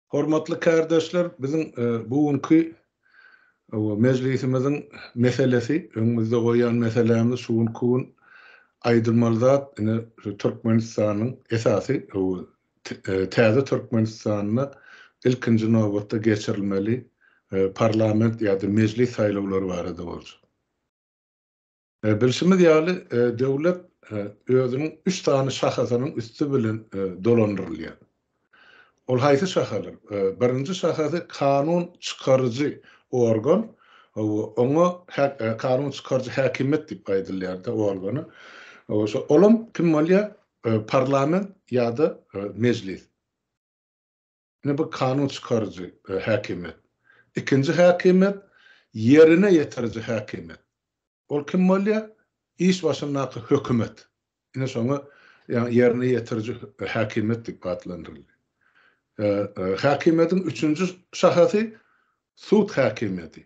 Hormatly kärdeşler, biziň bu günki mejlisimiziň meselesi, öňümizde goýýan meselämiz şu günki gün aýdylmaly zat, ine, şu Türkmenistanyň esasy täze Türkmenistanda ilkinji nobatda geçirilmeli parlament ýa-da mejlis saýlawlary barada boljak. Bilşimiz ýaly, döwlet özüniň üç sany şahasynyň üsti bilen dolandyrylýar. Ol haýsy şahalar? Birinji şahasy kanun çykaryjy organ, oňa kanun çykaryjy häkimiýet diýip aýdylýar-da organa. Olam kim bolýar? Parlament ýa-da mejlis. Ine bu kanun çykaryjy häkimiýet. Ikinji häkimiýet ýerine ýetiriji häkimiýet. Ol kim bolýar? Iş başyndaky hökümet. Ine şoňa ýerine ýetiriji häkimiýet diýip atlandyrylýar. Häkimiýetiň üçünji şahasy sud häkimiýeti.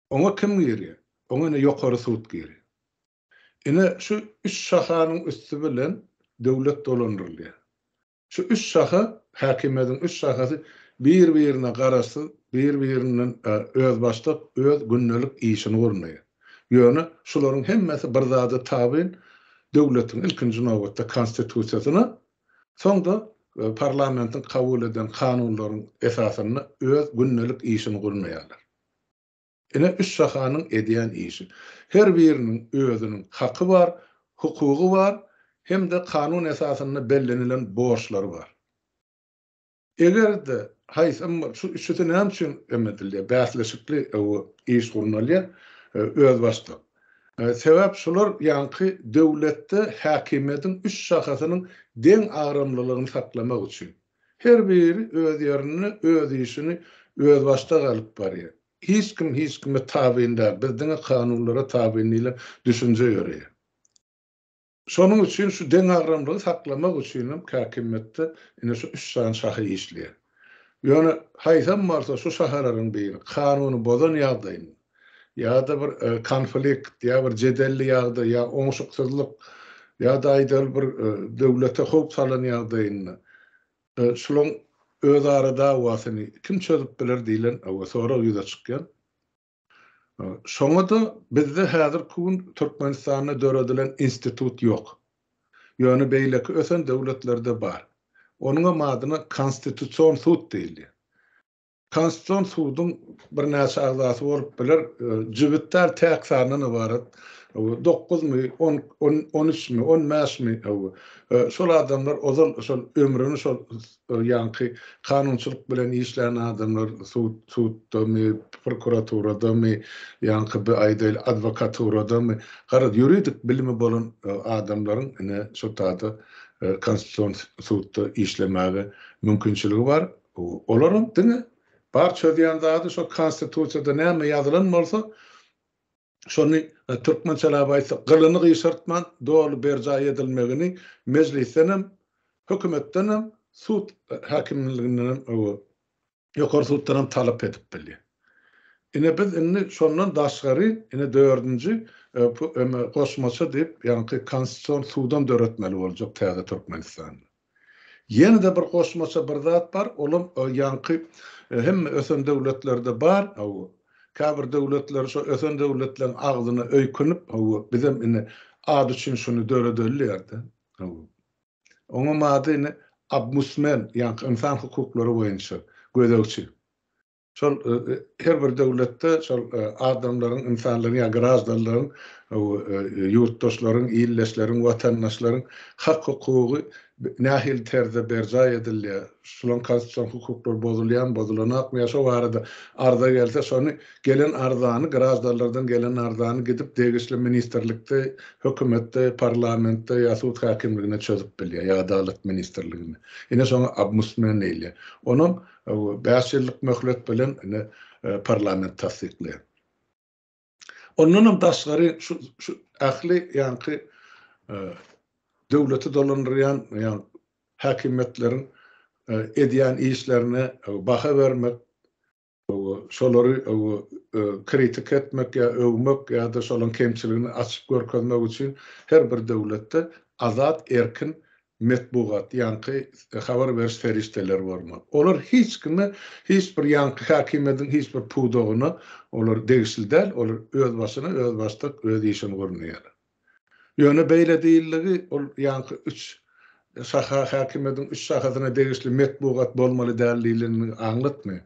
Oňa kim girýär? Oňa ine ýokary sud girýär. Ine şu üç şahanyň üsti bilen döwlet dolandyrylýar. Şu üç şaha, häkimiýetiň üç şahasy bir-birine garaşsyz, bir-birinden özbaşdak öz gündelik işini gurnaýar. Ýöne şularyň hemmesi bir zada tabyn, döwletiň ilkinji nobatda Konstitusiýasyna, soň-da parlamentiň kabul eden kanunlaryň esasynda öz gündelik işini gurnaýarlar. Ine üç şahanyň edýän işi. Her biriniň özüniň haky bar, hukugy bar hem-de kanun esasynda bellenilen borçlary bar. Eger-de haýsam bir, şu üçüsi näme üçin em edilýär, bäsleşikli iş gurnalýar, özbaşdak. Sebäp şular ýaňky döwletde häkimiýetiň üç şahasynyň deň agramlylygyny saklamak üçin. Her biri öz ýerinde öz işini özbaşdak alyp barýar. Hiç kim hiç kime tabyn däl, biz diňe kanunlara tabyn diýlen düşünje ýöreýär. Şonuň üçin şu deňagramlygy saklamak üçin hem häkimiýetde ine şu üç sany şaha işleýär. Ýöne haýsam bolsa şu şahalaryň biri kanuny bozan ýagdaýynda ýa-da bir konflikt ýa bir jedelli ýagdaý ýa oňşuksyzlyk ýa-da aýdaly bir döwlete howp salan ýagdaýynda şulaň özara dawasyny kim çözüp biler diýlen sorag ýüze çykýar. Şoňa-da bizde häzirki gün Türkmenistanda döredilen institut ýok. Ýöne beýleki ösen döwletlerde bar. Onuňam adyna Konstitusion sud diýilýär. Konstitusion suduň birnäçe agzasy bolup biler, jübüt däl, täk sandan ybarat, dokuzmy, on, on üçmi, on bäşmi, şol adamlar ozal şol ömrüni şol ýaňky kanunçylyk bilen işlän adamlar sud, suddamy, prokuraturadamy, ýaňky bir aýdaýly adwokaturadamy, garaz ýuridik bilimi bolan adamlaryň ine şo taýda Konstitusion sudda işlemäge mümkinçiligi bar. Olaram diňe bar çözýän zady şo konstitusiýada näme ýazylan bolsa şony türkmençeläp aýtsak gylyny gyşartman doly berjaý edilmegini mejlisdenem hökümetdenem sud häkimligindenem ýokary suddanam talap edip bilýär. Ine biz indi şondan daşgary ine dördünji goşmaça diýip ýaňky konstitusion sudam döretmeli boljak täze Türkmenistanda. Ýene-de bir goşmaça bir zat bar, olam ýaňky hemme ösen döwletlerde bar, hawa, käbir döwletler şo ösen döwletleň agzyna öýkünip, hawa, bizem ine ady üçin şuny döredeli diýerdi, hawa. Oňam ady ine Obmusmen, ýaňky ynsan hukuklary boýunça gözegçi. Şol her bir döwletde şol adamlaryň, ynsanlaryň ýa graždanlaryň, ýurtdaşlaryň, ildeşleriň, watandaşlaryň hak-hukugy nähili terzde berjaý edilýär, şularyň konstitusion hukuklary bozulýarmy, bozulanokmy ýa şo barada arza gelse, şony gelen arzany, graždanlardan gelen arzany gidip degişli ministrlikde, hökümetde, parlamentde ýa sud häkimliginde çözüp bilýär, ýa adalat ministrliginde. Ine şoňa obmusmen diýilýär. Onam 5 ýyllyk möhlet bilen ine parlament tassyklaýar. Ondanam daşgary şu şu ähli ýaňky döwleti dolandyrýan ýa häkimiýetleriň edýän işlerine baha bermek, şolary kritika etmek ýa öwmek ýa-da şolaryň kemçiligini açyp görkezmek üçin her bir döwletde azat, erkin. metbugat, ýaňky habar beriş serişdeleri bolmaly. Olar hiç kime, hiç bir ýaňky häkimiýetiň hiç bir pudagyna olar degişli däl, olar özbaşyna, özbaşdak öz işini gurnaýarlar. Ýöne beýle diýildigi ol ýaňky üç şaha häkimiýetiň üç şahasyna degişli metbugat bolmaly däl diýlenini aňlatmaýar.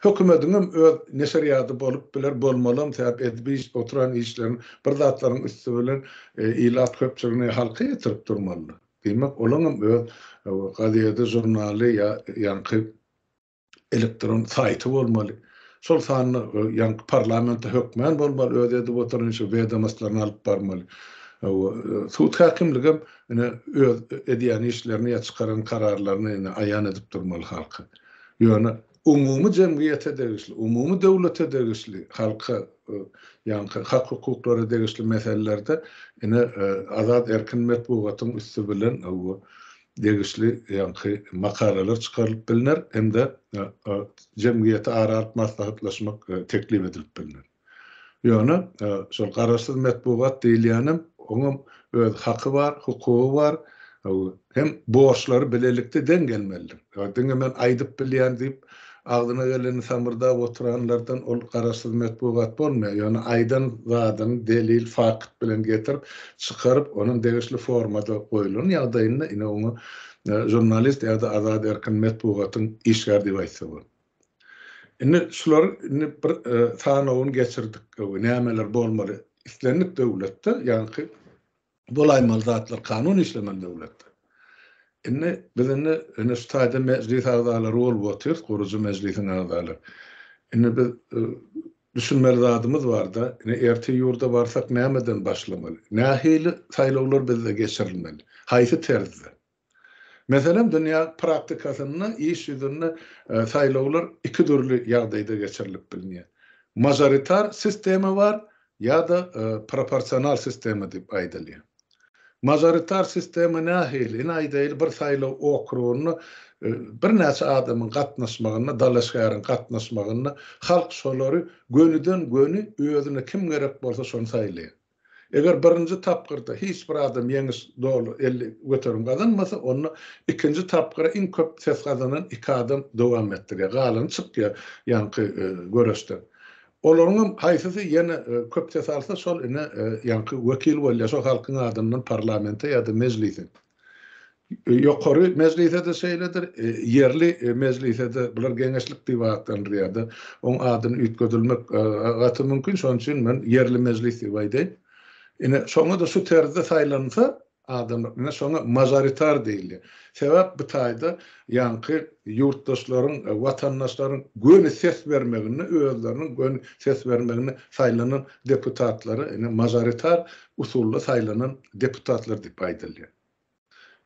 Hökümediňem öz neşirýady bolup biler, bolmalam, sebäp edip iş oturan işlerini bir zatlaryň üsti bilen ilat köpçüligine halka ýetirip durmalydyr. Diýmek, olaňam öz gazedi, žurnaly ýa ýaňky elektron saýty bolmaly. Şol sanda ýaňky parlamentde hökmän bolmaly, öz edip oturan işi wedomostlaryny alyp barmaly. Sud häkimligem ine öz edýän işlerini ýa çykaran kararlaryny ine aýan edip durmaly halka. Ýöne umumy jemgyýete degişli, umumy döwlete degişli halka ýaňky hak-hukuklara degişli meselelerde ine azat erkin metbugatyň üsti bilen degişli ýaňky makalalar çykarylyp bilner hem-de jemgyýeti ara alyp maslahatlaşmak teklip edilip bilner. Ýöne şol garaşsyz metbugat diýilýänem oňam öz haky bar, hukugy bar hem borçlary bilelikde deň gelmelidir. Diňe men aýdyp bilýän diýip Agzyna gelenini samyrdap oturanlardan ol garaşsyz metbugat bolmaýar. Ýöne aýdan zadyny delil, fakt bilen getirip, çykaryp, onuň degişli formada goýlan ýagdaýynda ine oňa žurnalist ýa-da azat erkin metbugatyň işgäri diýip aýtsa bolar. Indi şulary indi bir sanawyny geçirdik, nämeler bolmaly islendik döwletde, ýaňky Bolaýmaly zatlar kanun işlemeli döwletde. Indi biz indi ine şu taýda mejlis agzalary bolup otyrys, gurujy mejlisiň agzalary. Indi biz düşünmeli zadymyz barda, ine ertir ýurda barsak nämeden başlamaly? Nähili saýlawlar bizde geçirilmeli? Haýsy terzde? Meselem, dünýä praktikasynda, iş ýüzünde saýlawlar iki dürli ýagdaýda geçirilip bilinýär. Mažoritar sistema bar ýa-da proporsional sistema diýip aýdylýar. Mažoritar sistema nähili? Ine aýdaýly, bir saýlaw okrugynda birnäçe adamyň gatnaşmagynda, dalaşgäriň gatnaşmagynda halk şolary gönüden-göni özüne kim gerek bolsa şony saýlaýar. Eger birinji tapgyrda hiç bir adam ýeňiş doly 50% gazanmasa, onda ikinji tapgyra iň köp ses gazanan iki adam dowam etdirýär. Galany çykýar ýaňky göreşden. Olaryň hem haýsysy ýene köp ses alsa, şol ine ýaňky wekil bolýar, şol halkyň adyndan parlamente ýa-da mejlise. Ýokary mejlise-de şeýledir, ýerli mejlise-de bular geňeşlik diýip atlandyrýar-da, oň adyny üýtgedilmek gaty mümkin, şonuň üçin men ýerli mejlis diýip aýdaýyn. Ine, şoňa-da şu terzde saýlansa adamlar, ine şoňa mažoritar diýilýär. Sebäp bu taýda ýaňky ýurtdaşlaryň, watandaşlaryň göni ses bermeginde, özleriniň göni ses bermeginde saýlanan deputatlara ine mažoritar usulda saýlanan deputatlar diýip aýdylýar.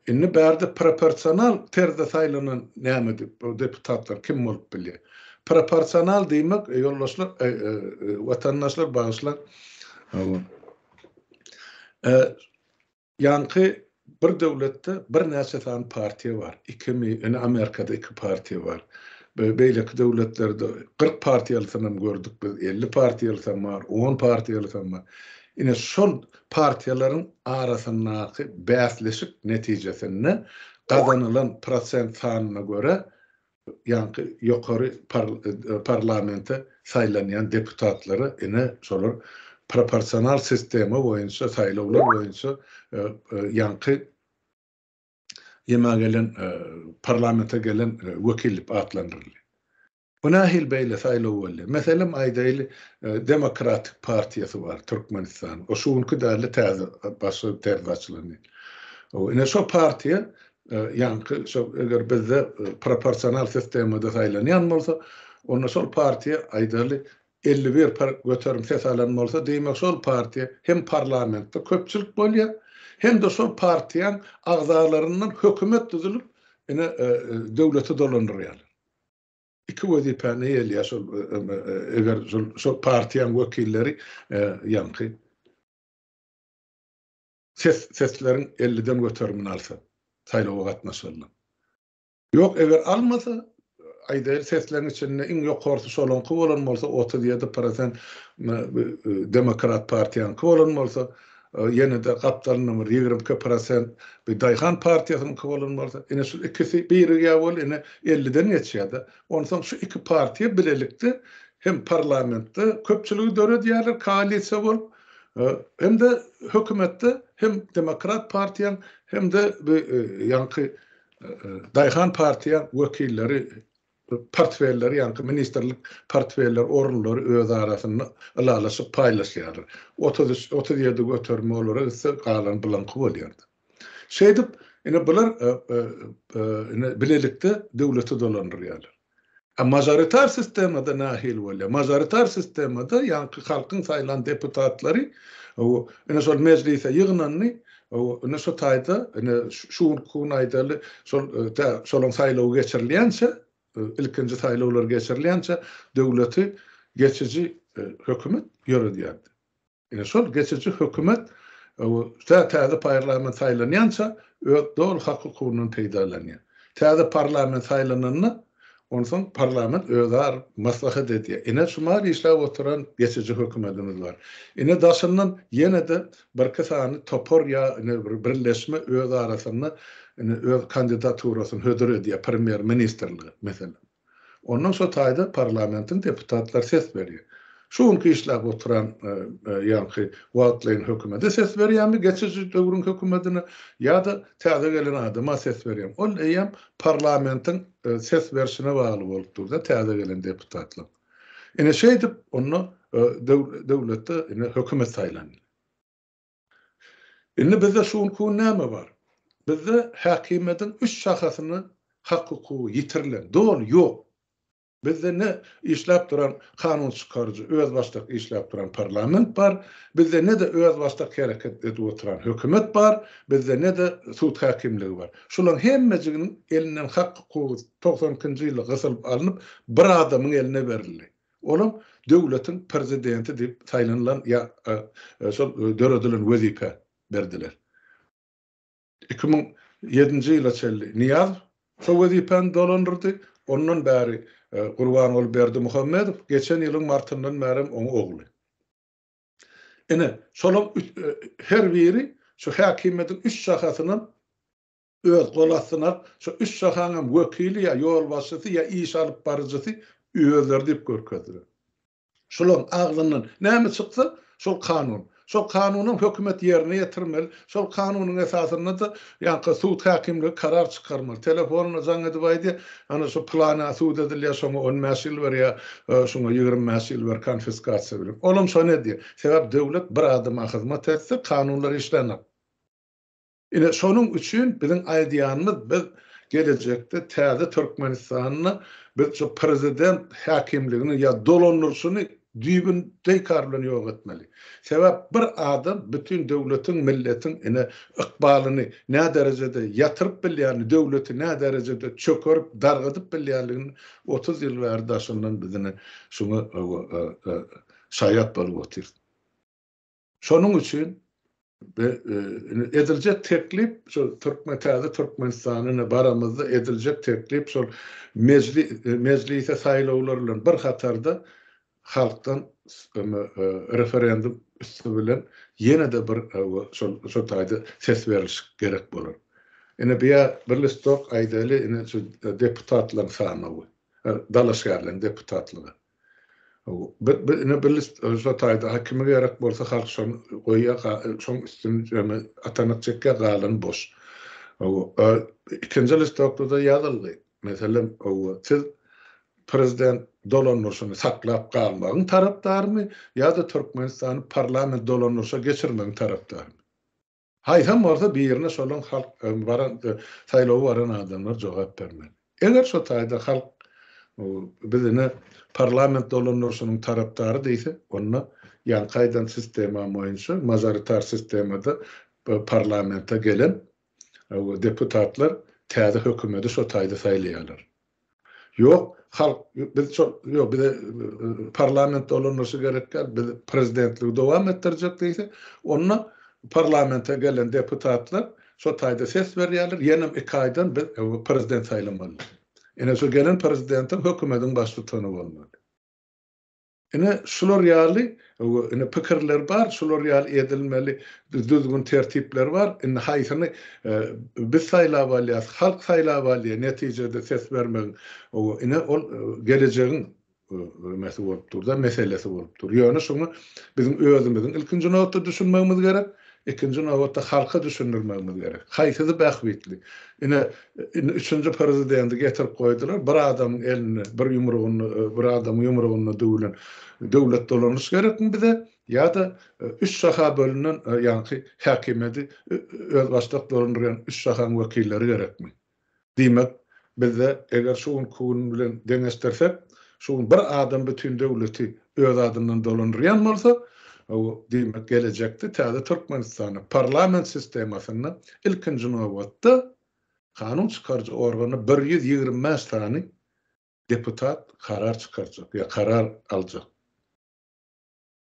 Indi bärde proporsional terzde saýlanan näme diýip, bu deputatlar kim bolup bilýär? Proporsional diýmek, ýoldaşlar, watandaşlar bagyşlaň. Ýaňky bir döwletde birnäçe sany partiýa bar. Ikimi, ine Amerikada iki partiýa bar. Beýleki döwletlerde 40 partiýalysynam gördük biz, 50 partiýalysam bar, 10 partiýalysam bar. Ine şol partiýalaryň arasyndaky bäsleşik netijesinde gazanylan prosent sanyna görä ýaňky ýokary parlamente saýlanýan deputatlara ine şolar proporsional sistema boýunça saýlawlar boýunça ýaňky ýema gelen parlamente gelen wekil diýip atlandyrylýar. Bu nähili beýle saýlaw bolýar? Meselem aýdaýly, Demokratik partiýasy bar Türkmenistanyň. O şu günki dälde täze başga terzde açylan. Ine şo partiýa ýaňky şo eger bizde proporsional sistemada saýlanýan bolsa, onda şol partiýa aýdaly 51 göterim ses alan bolsa, diýmek şol partiýa hem parlamentde köpçülik bolýar, hem-de şol partiýaň agzalaryndan hökümet düzülip, ine döwleti dolandyrýarlar. Iki wezipäni eýeleýär şol eger şol şol partiýanyň wekilleri ýaňky ses sesleriň 50-den göterimini alsa saýlawa gatnaşanda. Ýok, eger almasa, aýdaýly sesleriň içinde iň ýokarsy şolaňky bolan bolsa 37 prosent Demokrat partiýanyňky bolan bolsa, ýene-de gapdalyndan bir 22 prosent bir daýhan partiýasynyňky bolan bolsa, ine şu ikisi birigýär bol, ine 50-den geçýär-de. Onsoň şu iki partiýa bilelikde hem parlamentde köpçüligi döredýärler, koalisiýa bolup, hem-de hökümetde hem Demokrat partiýaň, hem-de bu ýaňky daýhan partiýaň wekilleri portfelleri, ýaňky ministrlik portfelleri, orunlary öz arasynda ylalaşyp paýlaşýarlar. 33, 37 göterimi olara gitse, galany bulaňky bolýar. Şeýdip, ine bular ine bilelikde döwleti dolandyrýarlar. A mažoritar sistemada nähili bolýar? Mažoritar sistemada ýaňky halkyň saýlan deputatlary ine şol mejlise ýygnandy, ine şo taýda ine şu günki gün aýdaly şol tä şolaň saýlawy geçirilýänçä, ilkinji saýlawlar geçirilýänçä döwleti geçiji hökümet ýöredýärdi. Ine şol geçiji hökümet tä täze parlament saýlanýança öz doly hak-hukugyndan peýdalanýar. Täze parlament saýlananda onsoň parlament özar maslahat edýär. Ine şu mal işläp oturan geçiji hökümetimiz bar. Ine daşyndan ýene-de birki sany topar ýa ine bir birleşme öz arasynda ine öz kandidaturasyny hödür edýär premýer-ministrlige meselem. Ondan şo taýda parlamentiň deputatlary ses berýär. Şu günki işläp oturan ýaňky wagtlaýyn hökümete ses berýärmi, geçiji döwrüň hökümetine ýa-da täze gelen adama ses berýärmi? Ol eýýäm parlamentiň ses berşine bagly bolup dur-da täze gelen deputatlaryň. Ine şeýdip onda döwletde ine hökümet saýlanýar. Indi bizde şu günki gün näme bar? Bizde häkimiýetiň üç şahasyna hak-hukugy ýitirilen, doly ýok. Bizde ne işläp duran kanun çykaryjy, özbaşdak işläp duran parlament bar, bizde ne-de özbaşdak hereket edip oturan hökümet bar, bizde ne-de sud häkimligi bar. Şularyň hemmejiginiň elinden hak-hukugy 92-nji ýylda gysylyp alnyp, bir adamyň eline berildi. Olam döwletiň prezidenti diýip saýlanylan ýa şol döredilen wezipä berdiler. 2007-nji ýyla çenli Nyýazow şo wezipäni dolandyrdy, ondan bäri Gurbanguly Berdimuhamedow, geçen ýylyň martyndan bärem oň ogly. Ine, şolaň her biri şu häkimiýetiň üç şahasynam öz gol astyna alyp, şo üç şahaňam wekili ýa ýolbaşçysy ýa iş alyp baryjysy özleri diýip görkezdiler. Şolaryň agzyndan näme çyksa, şol kanun. Şol kanunam hökümet ýerine ýetirmeli. Şol kanunyň esasynda-da ýaňky sud häkimligi karar çykarmaly. Telefonyna jaň edip aýdýar, ana şu pylana sud edilýär, şoňa 15 ýyl ber ýa şuňa 25 ýyl ber konfiskasiýa bilen. Olam şony edýär. Sebäp döwlet bir adama hyzmat etse, kanunlar işlänok. Ine, şonuň üçin biziň aýdýanymyz biz gelejekde täze Türkmenistanda biz şu prezident häkimligini ýa dolandyryşyny düýbün teýkar bilen ýok etmeli. Sebäp bir adam bütin döwletiň, milletiň ine ykbalyny näderejede ýatyryp bilýänini, döwleti näderejede çökerip, dargadyp bilýänligini 30 ýyl bäri daşyndan biz ine şuňa şaýat bolup otyrys. Şonuň üçin ediljek teklip şu türkmen täze Türkmenistanyna baramyzda ediljek teklip şol mejlise saýlawlar bilen bir hatarda halkdan referendum üsti bilen ýene-de bir şol şo taýda ses berlişik gerek bolar. Ine bu ýa bir listok aýdaly ine şu deputatlaryň sanawy, dalaşgärleriň deputatlyga. Ine bir list şo taýda ha kime gerek bolsa halk şony goýýar, şoň üstüni atanak çekýär, galany boş. Ikinji listokda-da ýazyldy. Meselem, siz prezident dolandyryşyny saklap galmagyň tarapdarymy ýa-da Türkmenistany parlament dolandyryşa geçirmegiň tarapdarymy? Haýsam bolsa birine şolaň halk baran saýlawa baran adamlar jogap bermeli. Eger şo taýda halk biz ine parlament dolandyryşynyň tarapdary diýse, onda ýaňky aýdan sistemam boýunça mažoritar sistemada parlamente gelen deputatlar täze hökümeti şo taýda saýlaýarlar. Ýok, halk biz şol ýok bize parlament dolandyryşy gerek däl, biz prezidentligi dowam etdirjek diýse, onda parlamente gelen deputatlar şo taýda ses berýärler, ýenem iki aýdan biz prezident saýlamaly. Ine şu gelen prezidentiň hökümetiň baştutany bolmaly. Ine, şular ýaly, ine, pikirler bar, şular ýaly edilmeli düzgün-tertipler bar. Indi haýsyny biz saýlap alýas, halk saýlap alýar, netijede ses bermegiň, ine, ol gelejegiň mesi bolup dur-da, meselesi bolup dur. Ýöne şuňa biziň özümiziň ilkinji nobatda düşünmegimiz gerek. Ikinji nobatda halka düşündirmegimiz gerek. Haýsysy bähbitli? Ine, indi üçünji prezidenti getirip goýdular. Bir adamyň elinde, bir ýumrugynda, bir adamyň ýumrugynda düwülen döwlet dolanyş gerekmi bize? Ýa-da üç şaha bölünen ýaňky häkimiýeti özbaşdak dolandyrýan üç şahaň wekilleri gerekmi? Diýmek, bizde eger şu günki gün bilen deňeşdirsek, şu gün bir adam bütin döwleti öz adyndan dolandyrýan bolsa, diýmek, gelejekde täze Türkmenistanda parlament sistemasynda ilkinji nobatda kanun çykaryjy organda 125 sany deputat karar çykarjak ýa karar aljak.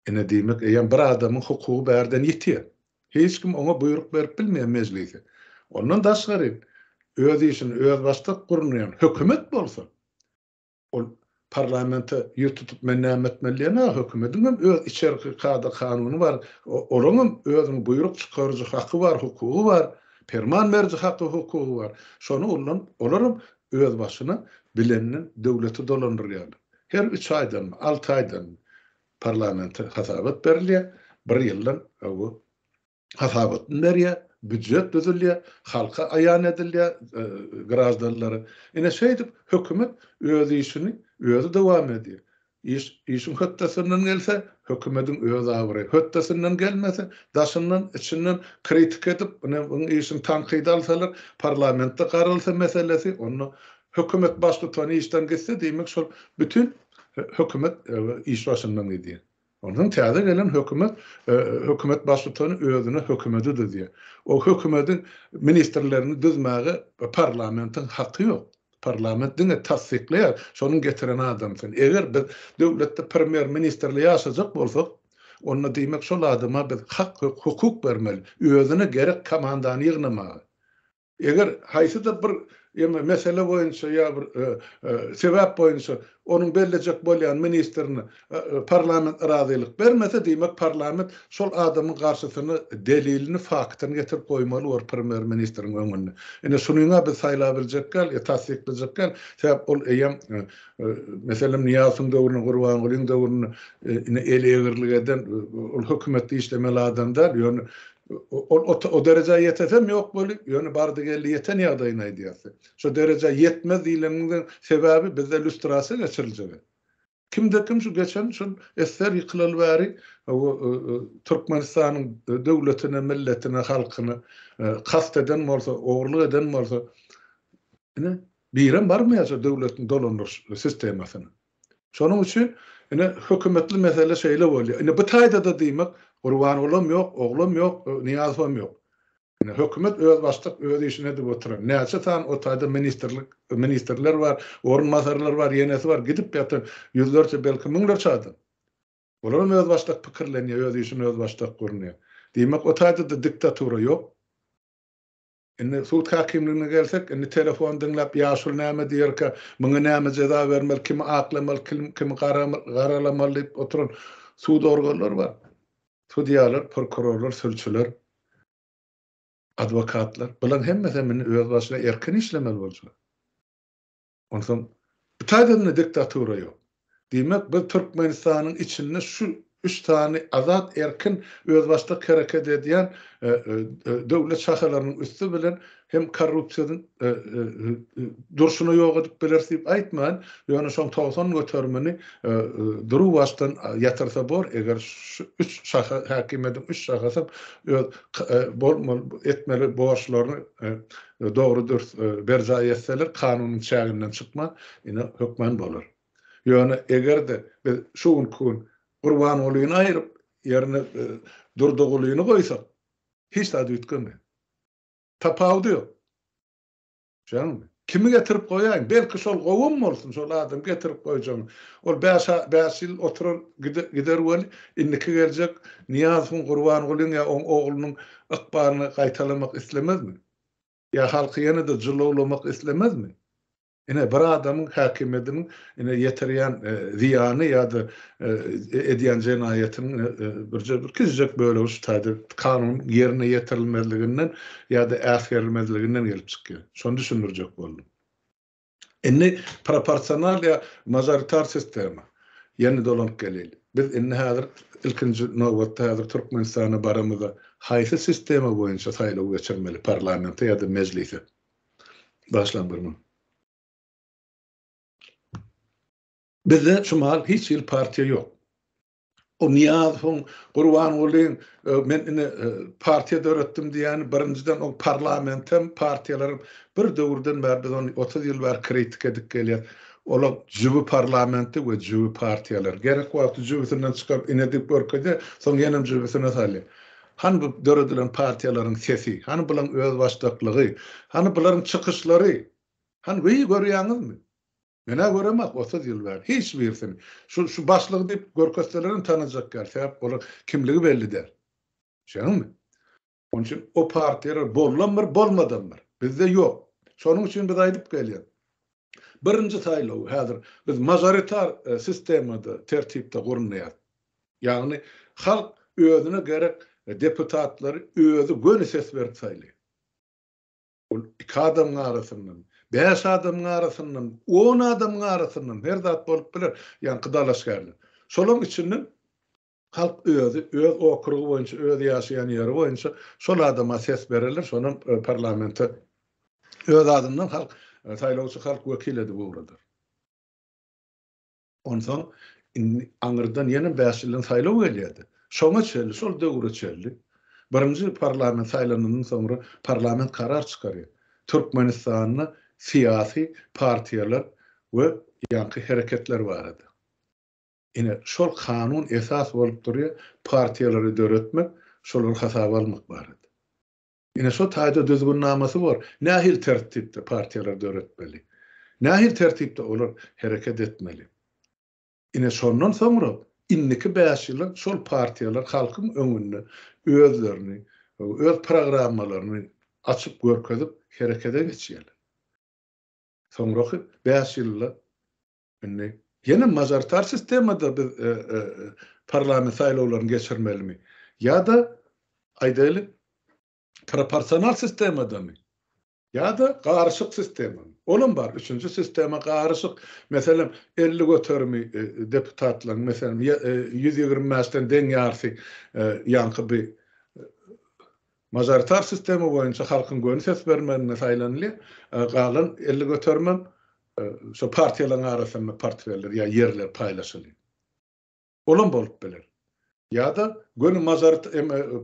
Ine diýmek, eýýäm bir adamyň hukugy bärden ýitýär. Hiç kim oňa buýruk berip bilmeýär mejlise. Ondan daşgary öz işini özbaşdak gurnaýan hökümet bolsa, ol parlamente ýüz tutup men näme etmeli diýenok, hökümediň hem öz içerki kada-kanuny bar, olaryň hem özüniň buýruk çykaryjy haky bar, hukugy bar, perman beriji haky, hukugy bar. Şony ullanyp, olar hem özbaşyna bilenden döwleti dolandyrýarlar. Her üç aýdanmy, alty aýdanmy parlamente hasabat berilýär, bir ýyldan bu hasabatyny berýär, býujet düzülýär, halka aýan edilýär, graždanlara. Ine şeýdip hökümet öz işini özi dowam edýär. Iş, işiň hötdesinden gelse, hökümediň öz abraýy, hötdesinden gelmese, daşyndan, içinden kritika edip, ine buň işini tankyda alsalar, parlamentde garalsa meselesi, onda Hökümet baştutany işden gitse, diýmek şol bütin hökümet iş başyndan gidýär. Onsoň täze gelen hökümet, hökümet baştutany özüne hökümeti düzýär. O hökümediň ministrlerini düzmäge parlamentiň haky ýok. Parlament diňe tassyklaýar şonuň getiren adamsyny. Eger biz döwletde premýer-ministrli ýaşajak bolsak, onda diýmek şol adama biz hak, hukuk bermeli, özüne gerek komandany ýygnamaga. Eger haýsydyr bir ýa mesele boýunça ýa bir sebäp boýunça onuň bellejek bolýan ministrine parlament razylyk bermese, diýmek parlament şol adamyň garşysyna delilini, faktyny getirip goýmaly bor premýer-ministriň öňünde. Ine şunyňa biz saýlabiljek däl, ýa tassyklajak däl. Sebäp ol eýýäm meselem Nyýazowyň döwründe, Gurbangulyň döwründe ine eli egrilik eden, ol hökümetde işlemeli adam däl, ýöne Ol o derejä ýetesem ýok weli, ýöne bardy-geldi ýeten ýagdaýyny aýdýas. Şo derejä ýetmez diýleniniň sebäbi bizde lýustrasiýa geçiriljek. Kimde-kim şu geçen şol SSR ýykylaly bäri Türkmenistanyň döwletine, milletine, halkyna kast eden bolsa, ogurlyk eden bolsa, ine, birem barmaýar şo döwletiň dolandyryş sistemasyna. Şonuň üçin ine hökümetli mesele şeýle bolýar. Ine bu taýda-da diýmek Gurbangulam ýok, oglam ýok, Nyýazowam ýok. Ine hökümet özbaşdak öz işini edip oturan. Näçe sany o taýda ministrlik, ministrler bar, orunbasarlar bar, ýenesi bar, gidip ýatan ýüzlerçe, belki müňlerçe adam. Olaram özbaşdak pikirlenýär, öz işini özbaşdak gurnaýar. Diýmek o taýda-da diktatura ýok. Indi sud häkimligine gelsek, indi telefon diňläp ýaşuly näme diýerkä, muňa näme jeza bermeli, kimi aklamaly, kimi garalamaly diýip oturan sud organlary bar. Sudýalar, prokurorlar, sülçüler, adwokatlar. Bularyň hemmesem indi öz başyna erkin işlemeli boljak. Onsoň bu taýdan-da diktatura ýok. Diýmek, biz Türkmenistanyň içinde şu üç sany azat, erkin, özbaşdak hereket edýän döwlet şahalarynyň üsti bilen hem korrupsiýasyny durşuna ýok edip bileris diýip aýtman, ýöne şoň 90 göterimini durubaşdan ýatyrsa bor, eger şu üç şaha, häkimiýetiň üç şahasam öz bolmaly, etmeli borçlaryny dogry dürs berjaý etseler, kanunyň çäginden çykman, ine, hökman bolar. Ýöne eger-de biz şu günki gün Gurbangulyny aýryp, ýerine Durdygulyny goýsak, hiç zat üýtgemeýär. Tapawudy ýok. Düşýäňizmi? Kimi getirip goýaýyň, belki şol gowam bolsun, şol adamy getirip goýjagyň. Ol bäş bäş ýyl oturar gider weli, indiki geljek Nyýazowyň, Gurbangulyň ýa oň oglunyň ykbalyny gaýtalamak islemezmi? Ýa halky ýene-de jylawlamak islemezmi? Ine, bir adamyň häkimiýetiniň ine ýetirýän zyýany ýa-da edýän jenaýatynyň birje bir kiçijek bölegi şu taýda kanunyň ýerine ýetirilmezliginden ýa-da äsgerilmezliginden gelip çykýar. Şony düşündirjek boldum. Indi proporsional ýa mažoritar sistema. Ýene dolanyp geleýli. Biz indi häzir ilkinji nobatda häzir Türkmenistana baramyzda haýsy sistema boýunça saýlaw geçirmeli parlamente ýa-da mejlise? Başlan bir gün. Bizde şu mahal hiç hili partiýa ýok. O Nyýazowyň, Gurbangulyň men ine partiýa döretdim diýýäni birinjiden o parlamentem, partiýalaram bir döwürden bäri biz ony 30 ýyl bäri kritika edip gelýäs. Olar jübi parlamenti we jübi partiýalar. Gerek wagty jübüsinden çykaryp ine diýip görkezýär, soň ýenem jübüsine salýar. Hany bu döredilen partiýalaryň sesi, hany bulaň özbaşdaklygy, hany bularyň çykyşlary? Hany wiý görýäňizmi? Men-ä göremak 30 ýyl bäri hiç birisini. Şu şu başlygy diýip görkezselerem tanajak däl, sebäp olar kimligi belli däl. Düşýäňizmi? Onuň üçin o partiýalar boldam bir, bolmadam bir. Bizde ýok. Şonuň üçin biz aýdyp gelýäs. Birinji saýlawy häzir biz mažoritar sistemada, tertipde gurnaýarys. Ýagny halk özüne gerek deputatlary özi göni ses berip saýlaýar. Ol iki adamyň arasyndan, bäş adamyň arasyndan, on adamyň arasyndan her zat bolup biler, ýaňky dalaşgärler. Şolaryň içinden halk özi, öz okrugy boýunça, öz ýaşaýan ýeri boýunça şol adama ses bererler, şonam parlamente öz adyndan halk, saýlawçy halk wekil edip ugradar. Onsoň indi aňyrdan ýene bäş ýyldan saýlaw gelýärdi. Şoňa çenli, şol döwre çenli birinji parlament saýlanandan soňra parlament karar çykarýar. Türkmenistanda syýasy partiýalar we ýaňky hereketler barada. Ine, şol kanun esas bolup durýar partiýalary döretmek, şolary hasaba almak barada. Ine şo taýda düzgünnamasy bor. Nähili tertipde partiýalar döretmeli? Nähili tertipde olar hereket etmeli? Ine şondan soňra indiki bäş ýyla şol partiýalar halkyň öňünde özlerini, öz programmalaryny açyp görkezip herekete geçýärler. Soňraky bäş ýylda indi ýene mažoritar sistemada biz parlament saýlawlaryny geçirmelimi? Ýa-da aýdaýly proporsional sistemadamy? Ýa-da garyşyk sistemamy? Olam bar, üçünji sistema garyşyk. Meselem, 50 göterimi deputatlaryň, meselem, 125-den deň ýarysy ýaňky bir mažoritar sistema boýunça halkyň göni ses bermeginde saýlanylýar. Galan 50 göterimem şo partiýalaryň arasynda portfeller ýa ýerler paýlaşylýar. Olam bolup biler. Ýa-da göni mažorit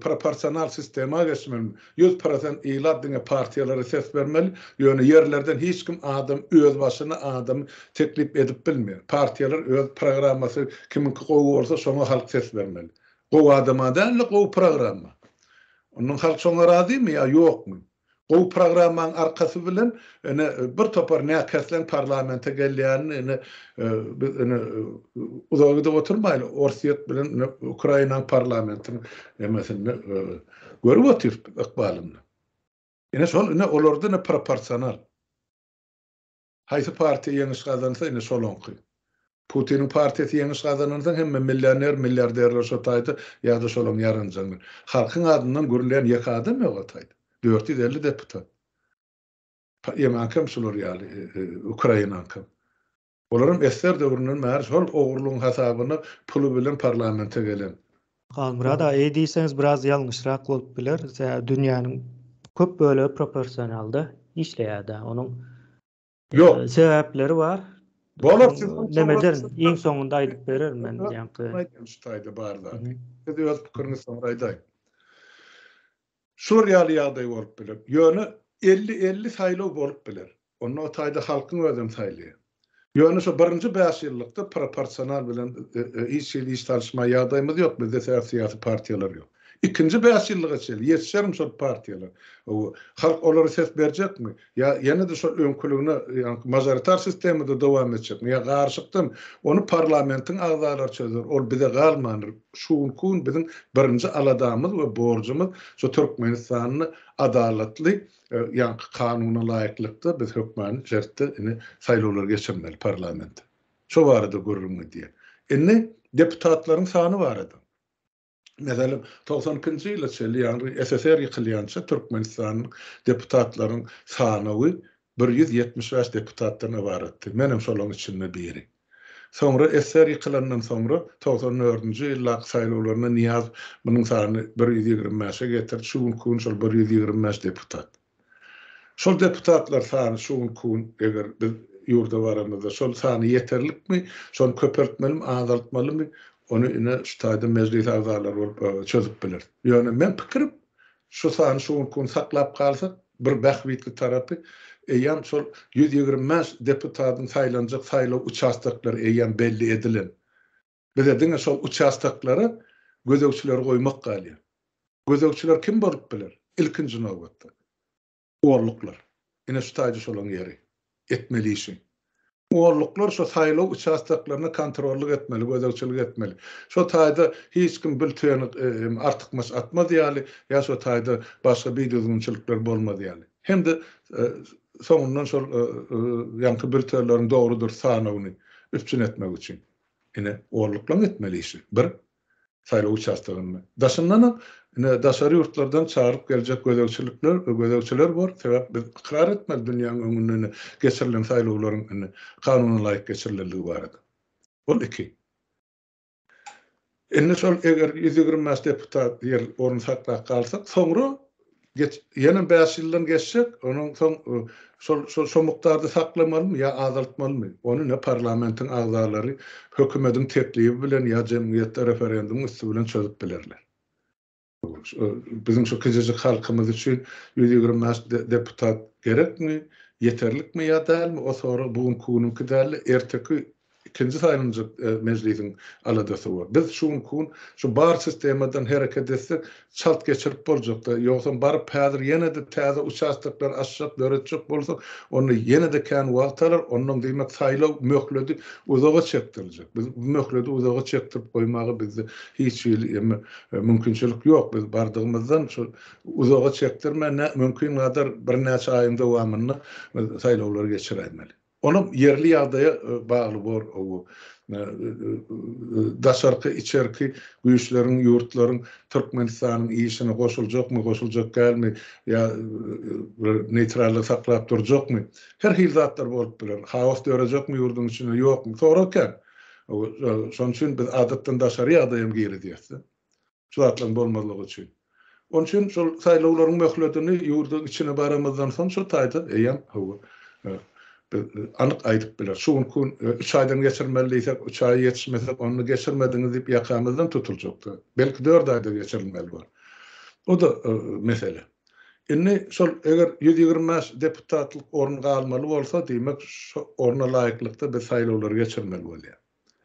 proporsional sistema geçmelimi? 100% ilat diňe partiýalara ses bermeli, ýöne ýerlerden hiç kim adam özbaşyna adamy teklip edip bilmeýär. Partiýalar öz programmasy kimiňki gowy bolsa şoňa halk ses bermeli. Gowy adama däl-de gowy programma. Ondan halk şoňa razymy ýa ýokmy? Gowy programmaň arkasy bilen ine bir topar näkesleň parlamente gelýänini ine biz ine uzaga gidip oturmaýly Orsýet bilen ine Ukrainanyň parlamentiniň nemesinde görüp otyrys biz ykbalyny. Ine şol ine olarda ine proporsional. Haýsy partiýa ýeňiş gazansa ine şolaňky. Putiniň partiýasy ýeňiş gazanansoň hemme millioner, milliarderler şo taýda ýa-da şolaň ýaranjaňlar. Halkyň adyndan gürleýän ýeke adam ýok o taýda. 450 deputat. Ýemaňkam şular ýaly, Ukrainaňkam. Olaram SSR döwründen bäri şol ogurlygyň hasabyna puly bilen parlamente gelen. Halmyrat aga, eý diýseňiz biraz ýalňyşrak bolup biler. Sebäbi dünýäniň köp bölegi proporsionalda işleýär-dä. Onuň Ýok. Sebäpleri bar. Bolar siz Neme ederin, iň soňunda aýdyp bererin men ýaňky. Aýdýan şu taýda bar zady. Siz öz pikiriňizi soňra aýdaýyň. Şular ýaly ýagdaý bolup biler. Ýöne 50-50 saýlaw bolup biler. Onda o taýda halkyň özem saýlaýar. Ýöne şo birinji bäş ýyllykda proporsional bilen hiç hili iş salyşma ýagdaýymyz ýok. Bizde sebäp syýasy partiýalar ýok. Ikinji bäş ýyllyga çenli ýetişermi şol partiýalar? Halk olara ses berjekmi? Ýa ýene-de şol öňküligine, ýagny mažoritar sistemada dowam etjekmi? Ýa garyşykdamy? Ony parlamentiň agzalary çözer. Ol bize galmandyr. Şu günki gün biziň birinji aladamyz we borjumyz şu Türkmenistanda adalatly, ýaňky kanuna laýyklykda biz hökmany şertde indi saýlawlar geçirmeli parlamente. Şo barada gürrüň gidýär. Indi deputatlaryň sany barada. Meselem, 92-nji ýyla çenli, ýagny SSR ýykylýança Türkmenistanyň deputatlaryň sanawy 175 deputatdan ybaratdy. Menem şolaryň içinde biri. Soňra SSR ýykylandan soňra 94-nji ýyldaky saýlawlarynda Nyýazow munuň sanyny 125-e getirdi, şu günki gün şol 125 deputat. Şol deputatlar sany şu günki gün eger biz ýurda baramyzda şol sany ýeterlikmi, şony köpeltmelimi, azaltmalymy, ony ine şu taýda mejlis agzalary bolup çözüp biler. Ýöne meň pikirim şu sany şu günki gün saklap galsak bir bähbitli tarapy eýýäm şol 125 deputatyň saýlanjak saýlaw uçastoklary eýýäm belli edilen. Bize diňe şol uçastoklara gözegçileri goýmak galýar. Gözegçiler kim bolup biler? Ilkinji nobatda, orluklar. Ine şu taýda şolaň ýeri. Etmeli işi. Orluklar şo saýlaw uçastoklaryna kontrollyk etmeli, gözegçilik etmeli. Şo taýda hiç kim bülteni artykmaç atmaz ýaly, ýa şo taýda başga bidüzgünçilikler bolmaz ýaly. Hem-de soňundan şol ýaňky bültenleriň dogry-dürs sanawyny üpjün etmek üçin. Ine, orluklaň etmeli işi. Bir, saýlaw uçastogynda. Daşyndanam, ine, daşary ýurtlardan çagyryp geljek gözegçilikler, gözegçiler bor. Sebäp biz ykrar etmeli dünýäň öňünde ine geçirilen saýlawlaryň ine kanuna laýyk geçirilenligi barada. Ol iki. Indi şol eger 125 deputat ýer orun saklap galsak, soňra Geç, ýene bäş ýyldan geçjek, onuň soň şol şol şo mukdarda saklamalymy ýa azaltmalymy? Ony ne parlamentiň agzalary hökümediň teklibi bilen ýa jemgyýetde referendumyň üsti bilen çözüp bilerler. Biziň şu kiçijik halkymyz üçin 125 deputat gerekmi, ýeterlikmi ýa dälmi, o sorag bu günki günüňki däldi, erteki Ikinji saýlanjak mejlisiň aladasy bor. Biz şu günki gün şu bar sistemadan hereket etsek, çalt geçirip boljakda. Ýogsam baryp häzir ýene-de täze uçastoklar açjak, döretjek bolsak, onda ýene-de kän wagt alar, onnoň diýmek saýlaw möhledi uzaga çekdiriljek. Biz bu möhledi uzaga çekdirip goýmaga bizde hiç hili eme mümkinçilik ýok. Biz bardygymyzdan şu uzaga çekdirmän mümkingadar birnäçe aýyň dowamynda biz saýlawlary geçiräýmeli. Olam ýerli ýagdaýa bagly bor o daşarky içerki güýçleriň ýurtlaryň Türkmenistanyň işine goşuljakmy goşuljak dälmi ýa bir neýtrallygy saklap durjakmy her hili zatlar bolup biler haos dörejekmi ýurduň içinde ýokmy sorag kän şonuň üçin biz adatdan daşary ýagdaýam girizýäs-de. Şu zatlaryň bolmazlygy üçin. Onuň üçin şol saýlawlaryň möhletini ýurduň içine baramyzdan soň şol taýda eýýäm hawa biz anyk aýdyp bileris. Şu günki gün üç aýdan geçirmeli diýsek, üç aýa ýetişmesek, onda geçirmediňiz diýip ýakamyzdan tutuljakdy. Belki dört aýda geçirilmeli bolar. O-da mesele. Indi şol eger 125 deputatlyk orun galmaly bolsa, diýmek şo orna laýyklykda biz saýlawlary geçirmeli bolýar.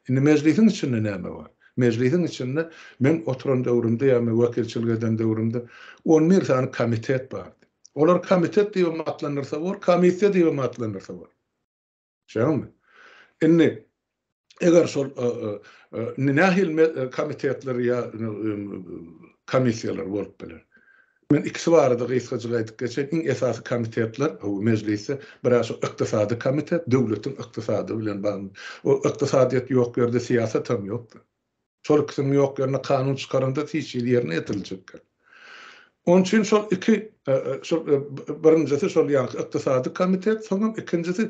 Indi mejlisiň içinde näme bar? Mejlisiň içinde men oturan döwrümde ýa men wekilçilik eden döwrümde on bir sany komitet bardy. Olar komitet diýibem atlandyrsa bor, komissiýa diýibem atlandyrsa bor. Şeýlemi? Indi eger şol indi nähili komitetler ýa komissiýalar bolup biler? Men ikisi barada gysgajyk aýdyp geçeýin. Iň esasy komitetler, bu mejlisde, bir-ä şu ykdysady komitet, döwletiň ykdysady bilen bagly. O ykdysadyýet ýok ýerde syýasat hem ýokdur. Şol ikisiniň ýok ýerinde kanun çykaranda hiç hili ýerine ýetiriljek däl. Onuň üçin şol iki, şol birinjisi şol ýaňky ykdysady komitet, soňam ikinjisi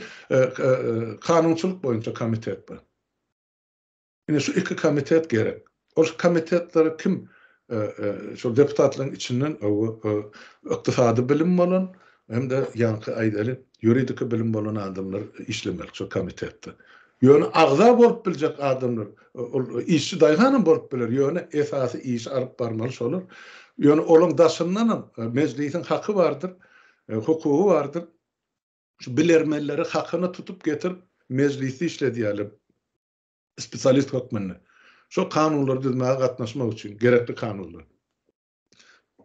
kanunçylyk boýunça komitet bar. Ine şu iki komitet gerek. Ol komitetlere kim şol deputatlaryň içinden ykdysady bilim bolan hem-de ýaňky aýdaly ýuridiki bilim bolan adamlar işlemeli şol komitetde. Ýöne agza bolup biljek adamlar ol işçi daýhanam bolup biler, ýöne esasy işi alyp barmaly şolar. Ýöne olaň daşyndanam mejlisiň haky bardyr, hukugy bardyr. Şu bilermenleri hakyna tutup getirip mejlisde işledýärler. Spesialist hökmünde. Şol kanunlary düzmäge gatnaşmak üçin gerekli kanunlar.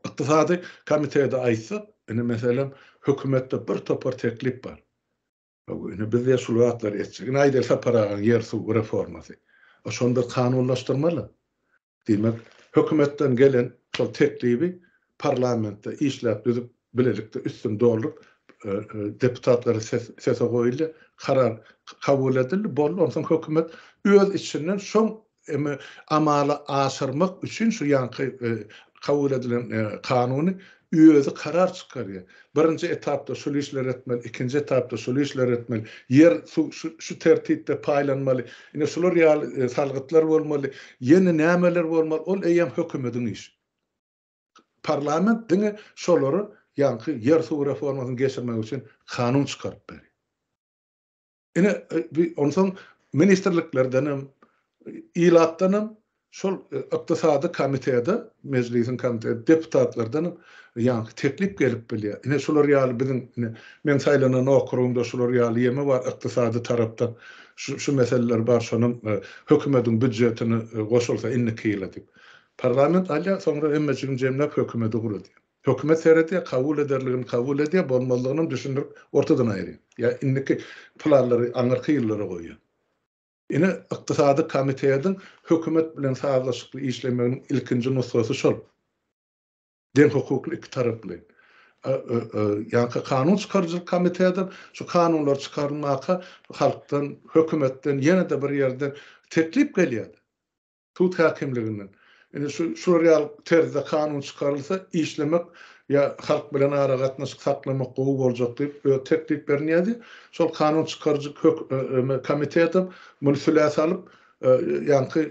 Ykdysady komitede aýtsak, ine meselem, hökümetde bir topar teklip bar. Ine biz de şul zatlary etjek. Ine aýdaly Sapar agaň ýer-suw reformasy. Şony biz kanunlaşdyrmaly. Diýmek, hökümetden gelen şol teklibi parlamentde işläp düzüp, bilelikde üstüni dolduryp, deputatlara sese goýuldy, karar kabul edildi, boldy. Onsoň hökümet öz içinden şoň amala aşyrmak üçin şu ýaňky kabul edilen kanuny özi karar çykarýar. Birinji etapda şul işleri etmeli, ikinji etapda şul işleri etmeli, ýer, suw şu şu tertipde paýlanmaly, ine şular ýaly salgytlar bolmaly, ýene nämeler bolmaly, ol eýýäm hökümediň işi. Parlament diňe şolary ýaňky ýer-suw reformasyny geçirmek üçin kanun çykaryp berýär. Ine, onsoň ministrliklerdenem, ilatdanam, şol ykdysady komitede, mejlisiň komiteti, deputatlardanam ýaňky teklip gelip bilýär. Ine, şular ýaly biziň, ine, meň saýlanan okrugymda şular ýaly ýeme bar, ykdysady tarapdan şu, şu meseleler bar, şonam hökümetiň býudjetine goşulsa indiki ýyla diýip. Parlament alýar, soňra hemmejigini jemläp hökümete ugradýar. Hökümet seredýär, kabul ederligini kabul edýär, bolmazlygynam düşündirip ortadan aýyrýar. Ýa indiki planlary aňyrky ýyllara goýýar. Ine, ykdysady komitetiň hökümet bilen sazlaşykly işlemeginiň ilkinji nusgasy şol. Deňhukukly ikitaraplaýyn. Ýaňky kanun çykaryjylyk komitetem şu kanunlary çykarylmaka halkdan, hökümetden, ýene-de bir ýerden teklip gelýärdi. Sud häkimliginden. Indi şu şular ýaly terzde kanun çykarylsa, işlemek ýa halk bilen aragatnaşyk saklamak gowy boljak diýip, öz tekliplerini ýazýar. Şol kanun çykaryjy hök komitetem muny sülä salyp, ýaňky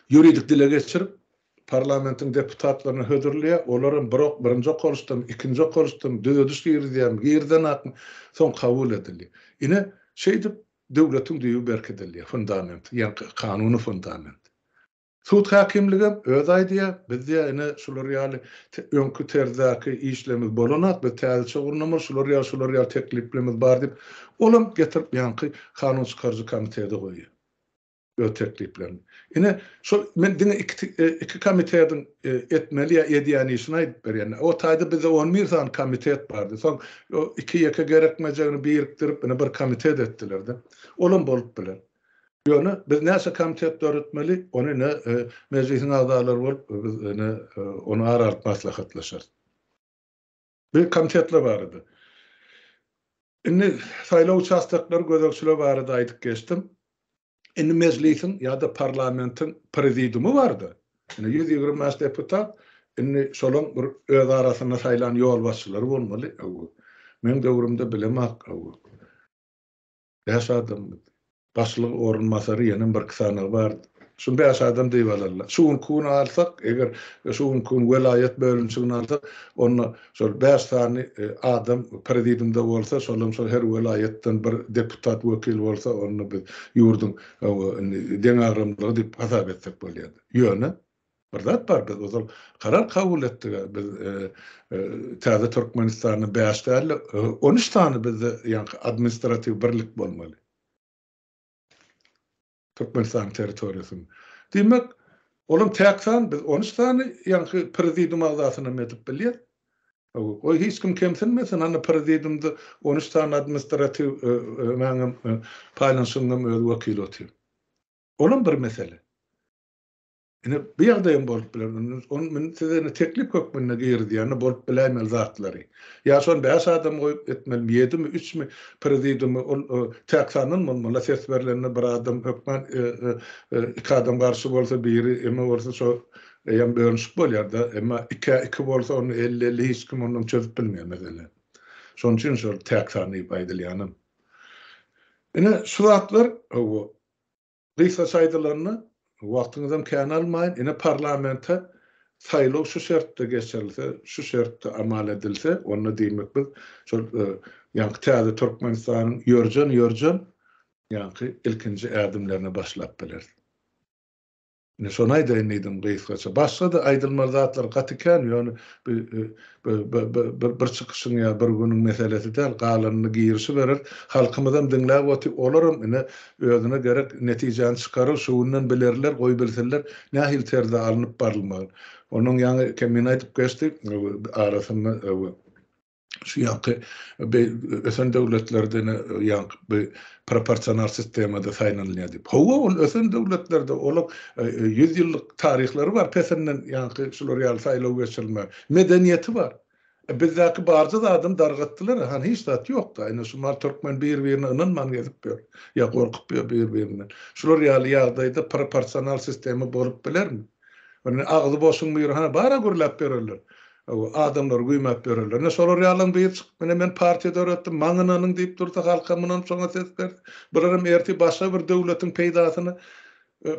ýuridik dile geçirip, parlamentiň deputatlaryna hödürleýär. Olaram bir birinji okalyşdamy, ikinji okalyşdamy, düzediş girizýärmi, girizenakmy, soň kabul edilýär. Ine, şeýdip Döwletiň düýbi berkidilýär, fundamenti, ýaňky kanuny fundament. Sud häkimligem özi aýdýar, biz diýýär, ine, şular ýaly öňki terzdäki işlerimiz bolanok, biz täzeçe gurnamaly, şular ýaly, şular ýaly tekliplerimiz bar diýip, olam getirip ýaňky kanun çykaryjy komitete goýýar. Öz tekliplerini. Ine, şol men diňe iki iki komitetiň etmeli ýa edýän işini aýdyp berýän. O taýda bizde 11 sany komitet bardy. Soň o iki ýeke gerekmejegini birikdirip, ine bir komitet etdiler-de. Olam bolup biler. Ýöne biz näçe komitet döretmeli, ony ine mejlisiň agzalary bolup biz ine ony ara alyp maslahatlaşarys. Bu komitetler barada. Indi saýlaw uçastoklary gözegçiligi barada aýdyp geçdim. Indi mejlisiň ýa-da parlamentiň prezidiumy bardy. Indi 125 deputat, indi şolaň bir öz arasynda saýlan ýolbaşçylary bolmaly. Meň döwrümde bilemok. Bäş adamdy. Başlyk orunbasary ýenem birki sanygy bardy. Şuny bäş adam diýip alarlar. Şu günki güni alsak, eger şu günki gün welaýat bölünişigini alsak, onda şol bäş sany adam prezidiumda bolsa, şolam şol her welaýatdan bir deputat wekil bolsa, onda biz ýurduň indi deňagramlygy diýip hasap etsek bolýardy. Ýöne Bir zat bar, biz ozal karar kabul etdik, biz täze Türkmenistanda bäş däl-de, 13 sany bizde ýaňky administratiw birlik bolmaly. Türkmenistanyň territoriýasynda. Diýmek, olam täk san, biz 13 sany ýaňky prezidium agzasynam edip bilýäs. Goý hiç kim kemsinmesin, hany prezidiumda 13 sany administratiw näňem paýlanyşygyňam öz wekili otyr. Olam bir mesele. Ine, bu ýagdaýam bolup biler. Ony men size ine teklip hökmünde girizýän, bolup biläýmeli zatlary. Ýa şony bäş adam goýup etmelimi, ýedimi, üçmi prezidiumy, ol täk sandan bolmaly. Ses berlende bir adam hökman iki adam garşy bolsa, biri eme bolsa, şo eýýäm bölünişik bolýar-da. Emma ikä iki bolsa, onda elli-elli hiç kim ondan çözüp bilmeýär meseleni. Şonuň üçin şol täk san diýip aýdylýanam. Ine, şu zatlar, hawa, Gysgaça aýdylanda, wagtyňyzam kän almaýyn, ine parlamente saýlaw şu şertde geçirilse, şu şertde amal edilse, onda diýmek biz şol ýaňky täze Türkmenistanyň ýörjen-ýörjen ýaňky ilkinji ädimlerine başlap bileris. Ine şony aýdaýyn diýdim gysgaça. Başga-da aýdylmaly zatlar gaty kän, ýöne bu bir çykyşyň ýa bir günüň meselesi däl, galanyny girişiberer. Halkymyzam diňläp otyr, olaram ine özüne gerek netijäni çykarar, şu günden bilerler, goý bilsinler, nähili terzde alnyp barylmagyny. Onuň ýaňy Kemine aýdyp geçdi, arasynda şu ýaňky ösen döwletlerde ine ýaňky bu proporsional sistemada saýlanylýar diýip. Hawa, ol ösen döwletlerde olar ýüz ýyllyk taryhlary bar pesinden ýaňky şular ýaly saýlaw geçirilme. Medeniýeti bar. Bizdäki barja zadyny dargatdylar, hany hiç zat ýok-da. Ine şu mal türkmen bir-birine ynanman gezip ýör. Ýa gorkup ýör bir-birinden. Şular ýaly ýagdaýda proporsional sistema bolup bilermi? Indi agzy boşuň biri hany bara gürläp ýörerler. Adamlary güýmäp ýörerler. Ine şolar ýalyň biri çykyp ine men partiýa döretdim, maňa ynanyň diýip dursa halkam ynanyp şoňa ses berse. Bularam ertir başga bir döwletiň peýdasyna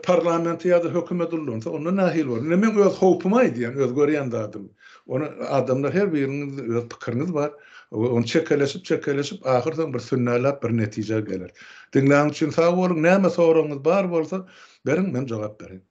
parlamenti ýa-da hökümet ullansa onda nähili bolar? Ine men öz howpumy aýdýan, öz görýän zadymy. Ony adamlar her biriňizde öz pikiriňiz bar. Ony çekeleşip çekeleşip ahyr soň bir sünnäläp bir netijä geler. Diňläniň üçin sag boluň. Näme soragyňyz bar bolsa beriň men jogap bereýin.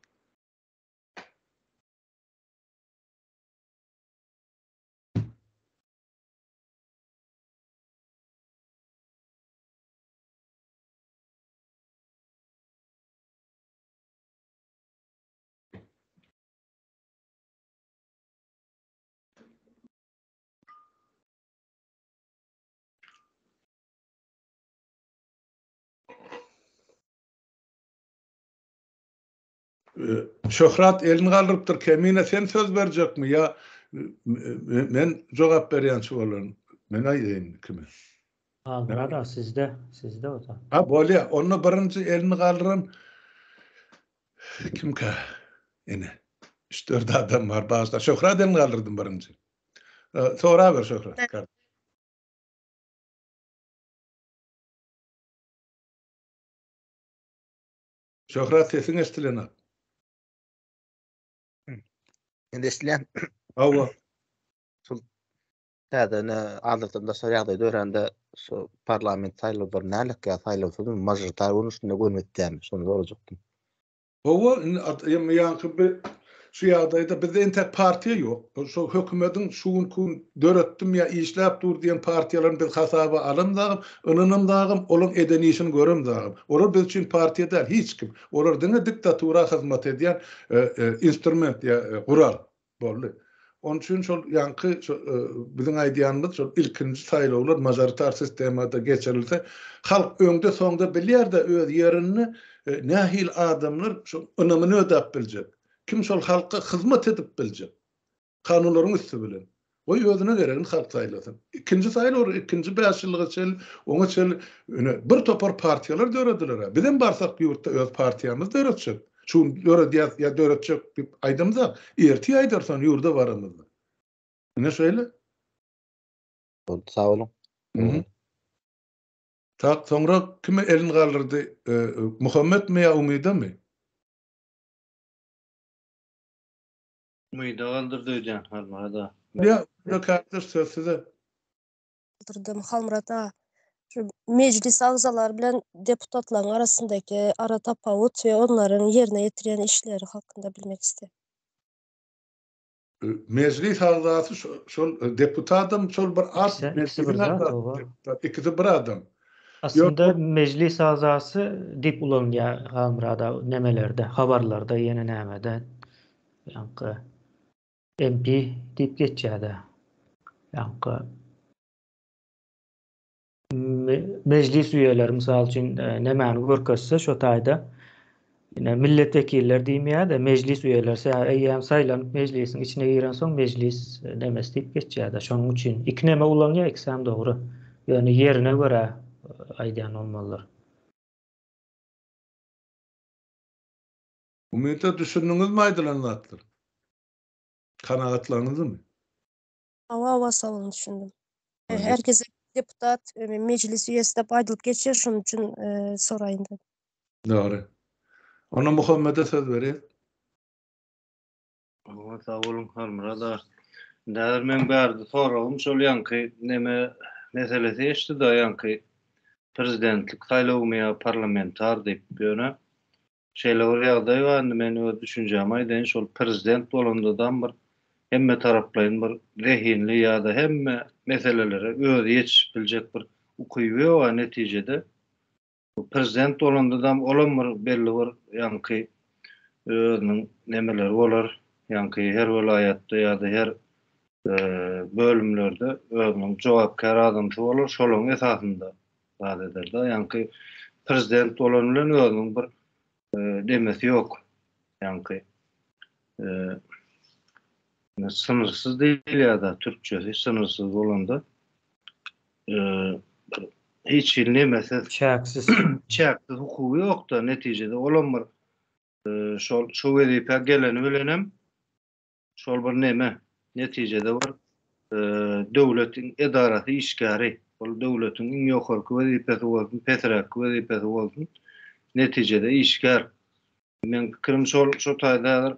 Şöhrat elini galdyrypdyr. Kemine sen söz berjekmi ýa men jogap berýänçi bolaryn. Men aýdaýyn kime. Halmyrat aga sizde, sizde o da. Ha bolýa. Onda birinji elini galdyran kimkä? Ine. 3-4 adam bar. Bagyşla. Şöhrat elini galdyrdym birinji. Soraber Şöhrat. Şöhrat sesiň eşdilenok. Indi eşdilýän. Hawa. Şol täze ne adatdan daşary ýagdaý dörände şu parlament saýlawlary nälik ýa saýlawsyz mažoritar görnüşinde görünip gitýärmi? Şony sorajakdym. Hawa, indi ýaňky bir şu ýagdaýda bizde entek partiýa ýok. Şu hökümediň şu günki gün döretdim ýa işläp dur diýen partiýalaryny biz hasaba alamzagam, ynanamzagam, olaň eden işini göremzagam. Olar biz üçin partiýa däl, hiç kim. Olar diňe diktatura hyzmat edýän instrument ýa gural. Boldy. Onuň üçin şol ýaňky biziň aýdýanymyz şol ilkinji saýlawlar mažoritar sistemada geçirilse, halk öňde-soňda bilýär-de öz ýerinde nähili adamlar şol ynamyny ödäp biljek. Kim şol halka hyzmat edip biljek? Kanunlaryň üsti bilen. Goý özüne geregini halk saýlasyn. Ikinji saýlaw ikinji bäşýyllyga çenli, oňa çenli ine bir topar partiýalar dörediler-ä. Bizem barsak ýurtda öz partiýamyzy döretjek. Şu gün döredýäs ýa döretjek diýip aýdamzak, ertir aýdarys ony ýurda baramyzda. Ine şeýle. Boldy sag boluň. Tak soňra kim elini galdyrdy? Muhammetmi ýa Umydamy? Umyda galdyrdy öýdýän Halmyrat aga. Ýa, Umyda kardeş söz size. Galdyrdy Halmyrat aga. Şu mejlis agzalary bilen deputatlaryň arasyndaky ara tapawut we onlaryň ýerine ýetirýän işleri hakynda bilmek isledim. Mejlis agzasy şol deputatam şol bir at, İkisi bir zat oba. İkisi bir adam. Aslynda mejlis agzasy diýip ulanylýar Halmyrat aga nemelerde, habarlarda ýene nämede. Ýaňky MP diýip geçýär-de. Ýaňky mejlis üýeleri mysal üçin e, nämäni görkezse şo taýda ine millet wekiller diýmeýär-de mejlis üýeleri sebäbi eýýäm saýlanyp mejlisiň içine girensoň mejlis e, nemesi diýip geçýär-de. Şonuň üçin iki neme ulanýar, ikisem dogry. Ýöne ýerine görä e, aýdýan bolmalydyr. Umyda düşündiňizmi aýdylan zatlar? Kanagatlandyňyzmy? Hawa, hawa, sag boluň, düşündim. Her gezek deputat, mejlis üýesi diýip aýdylyp geçýär, şonuň üçin soraýyn dedim. Dogry. Onda Muhammede söz berýän. Hawa, sag boluň, Halmyrat aga. Indi häzir meň bärde soragym şol ýaňky neme meselesi geçdi-de, ýaňky prezidentlik saýlawymy ýa parlamentar diýip, ýöne Şeýle bir ýagdaý bar indi men öz düşünjämi aýdaýyn şol prezident bolandadam bir hemme taraplaýyn bir zehinli ýa-da hemme meselelere özi ýetişip biljek bir ukyby ýoga netijede prezident bolandadam olam bir belli bir ýaňky özüniň nemeleri bolar. Ýaňky her welaýatda ýa-da her bölümlerde özüniň jogapkär adamsy bolar, şolaryň esasynda zat eder-de. Ýaňky prezident bolan bilen özüniň bir demesi ýok. Ýaňky synyrsyz diýilýär-de türkçesi, synyrsyz bolanda hiç hili nemesiz, çäksiz, çäksiz hukugy ýok-da netijede olam bir şol şu wezipä geleni bilenem şol bir neme netijede bir döwletiň edarasy işgäri ol döwletiň iň ýokarky wezipesi bolsun pesräkki wezipesi bolsun netijede işgär Meň pikirim şol şo taýda häzir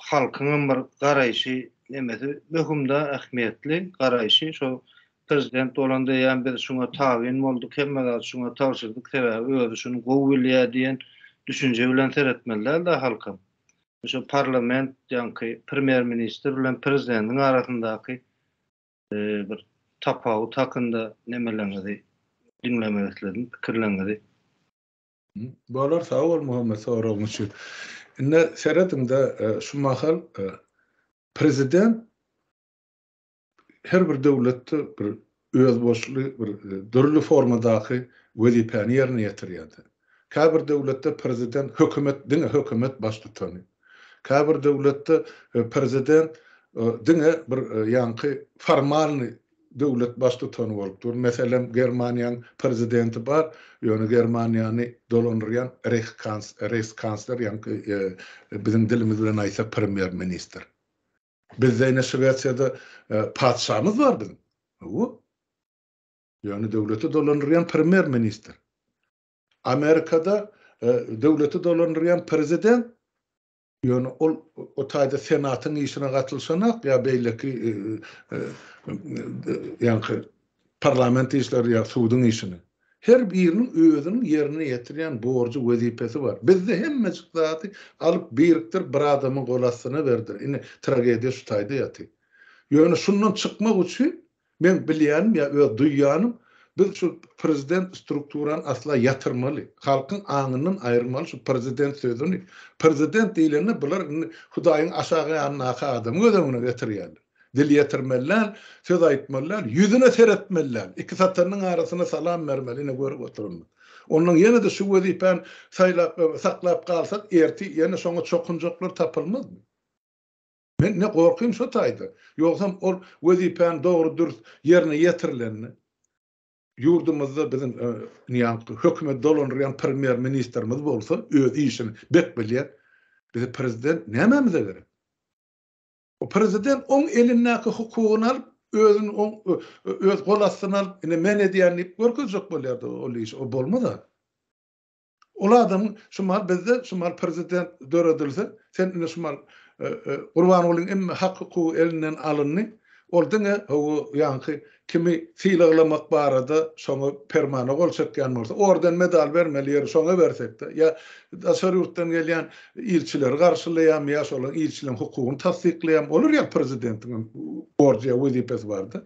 halkyňam bir garaýşy nemesi möhümda ähmiýetli garaýşy şo prezident bolanda eýýäm biz şuňa tabyn bolduk hemme zady şuňa tabşyrdyk sebäbi özi şuny gowy bilýär diýen düşünje bilen seretmeli dälda halkam. Şo parlament ýaňky premýer ministr bilen prezidentiň arasyndaky bir tapawut hakynda nemeleňizi diňlemek isledim pikirleňizi. Bolar sag bol Muhammet soragyň üçin. Indi serediňde şu mahal prezident her bir döwletde bir özboluşly bir dürli formadaky wezipäni ýerine ýetirýärdi. Käbir döwletde prezident hökümet diňe hökümet baştutany. Käbir döwletde prezident diňe bir ýaňky formalnyý döwlet baştutany bolup dur. Meselem, Germaniýaň prezidenti bar, ýöne Germaniýany dolandyrýan reýhkansler, ýaňky biziň dilimiz bilen aýtsak premýer-ministr. Bizde ine Şwesiýada patyşamyz bar biziň. Hawa. Ýöne döwleti dolandyrýan premýer-ministr. Amerikada döwleti dolandyrýan prezident, Ýöne ol o taýda senatyň işine gatylyşanak ýa beýleki ýaňky parlament işleri ýa suduň işine. Her biriniň özüniň ýerine ýetirýän borjy, wezipesi bar. Bizde hemmejik zady alyp birikdirip bir adamyň gol astyna berdiler. Ine tragediýa şu taýda ýatyr. Ýöne şundan çykmak üçin Meň bilýänim ýa öz duýýanym, biz şu prezident strukturany asla ýatyrmaly. Halkyň aňyndan aýyrmaly şu prezident sözüni. Prezident diýlende bular indi Hudaýyň aşagy ýanyndaky adamy göz öňüne getirýärler. Dil ýetirmeli däl, söz aýtmaly däl, ýüzüne seretmeli däl. Iki satanyň arasyna salam bermeli, ine görüp oturynda. Ondan ýene-de şu wezipäni saýlap, saklap galsak, ertir ýene şoňa çokunjaklar tapylmazmy? Men ne gorkym şo taýda. Ýogsam ol wezipäni dogry dürs ýerine ýetirilende, ýurdumyzda biziň ýaňky hökümeti dolandyrýan premýer ministrimiz bolsa öz işini bek bilýär. Bize prezident nämemize gerek? O prezident oň elindäki hukugyny alyp, özüni oň öz gol astyna alyp, ine men edýän diýip görkezjek bolýardy ol işi. O bolmaz-a. Ol adamyň şu mahal bizde şu mahal prezident döredilse, sen indi şu mahal Gurbangulyň emme hak-hukugy elinden alyndy. Ol diňe hawa ýaňky kimi sylaglamak barada şoňa permana gol çekýän bolsa, orden medal bermeli ýeri şoňa bersekde, ýa daşary ýurtdan gelýän ilçileri garşylaýarmy ýa şolaryň ilçileriň hukugyny tassyklaýarmy, olar ýaly prezidentiň borjy ýa wezipesi barda.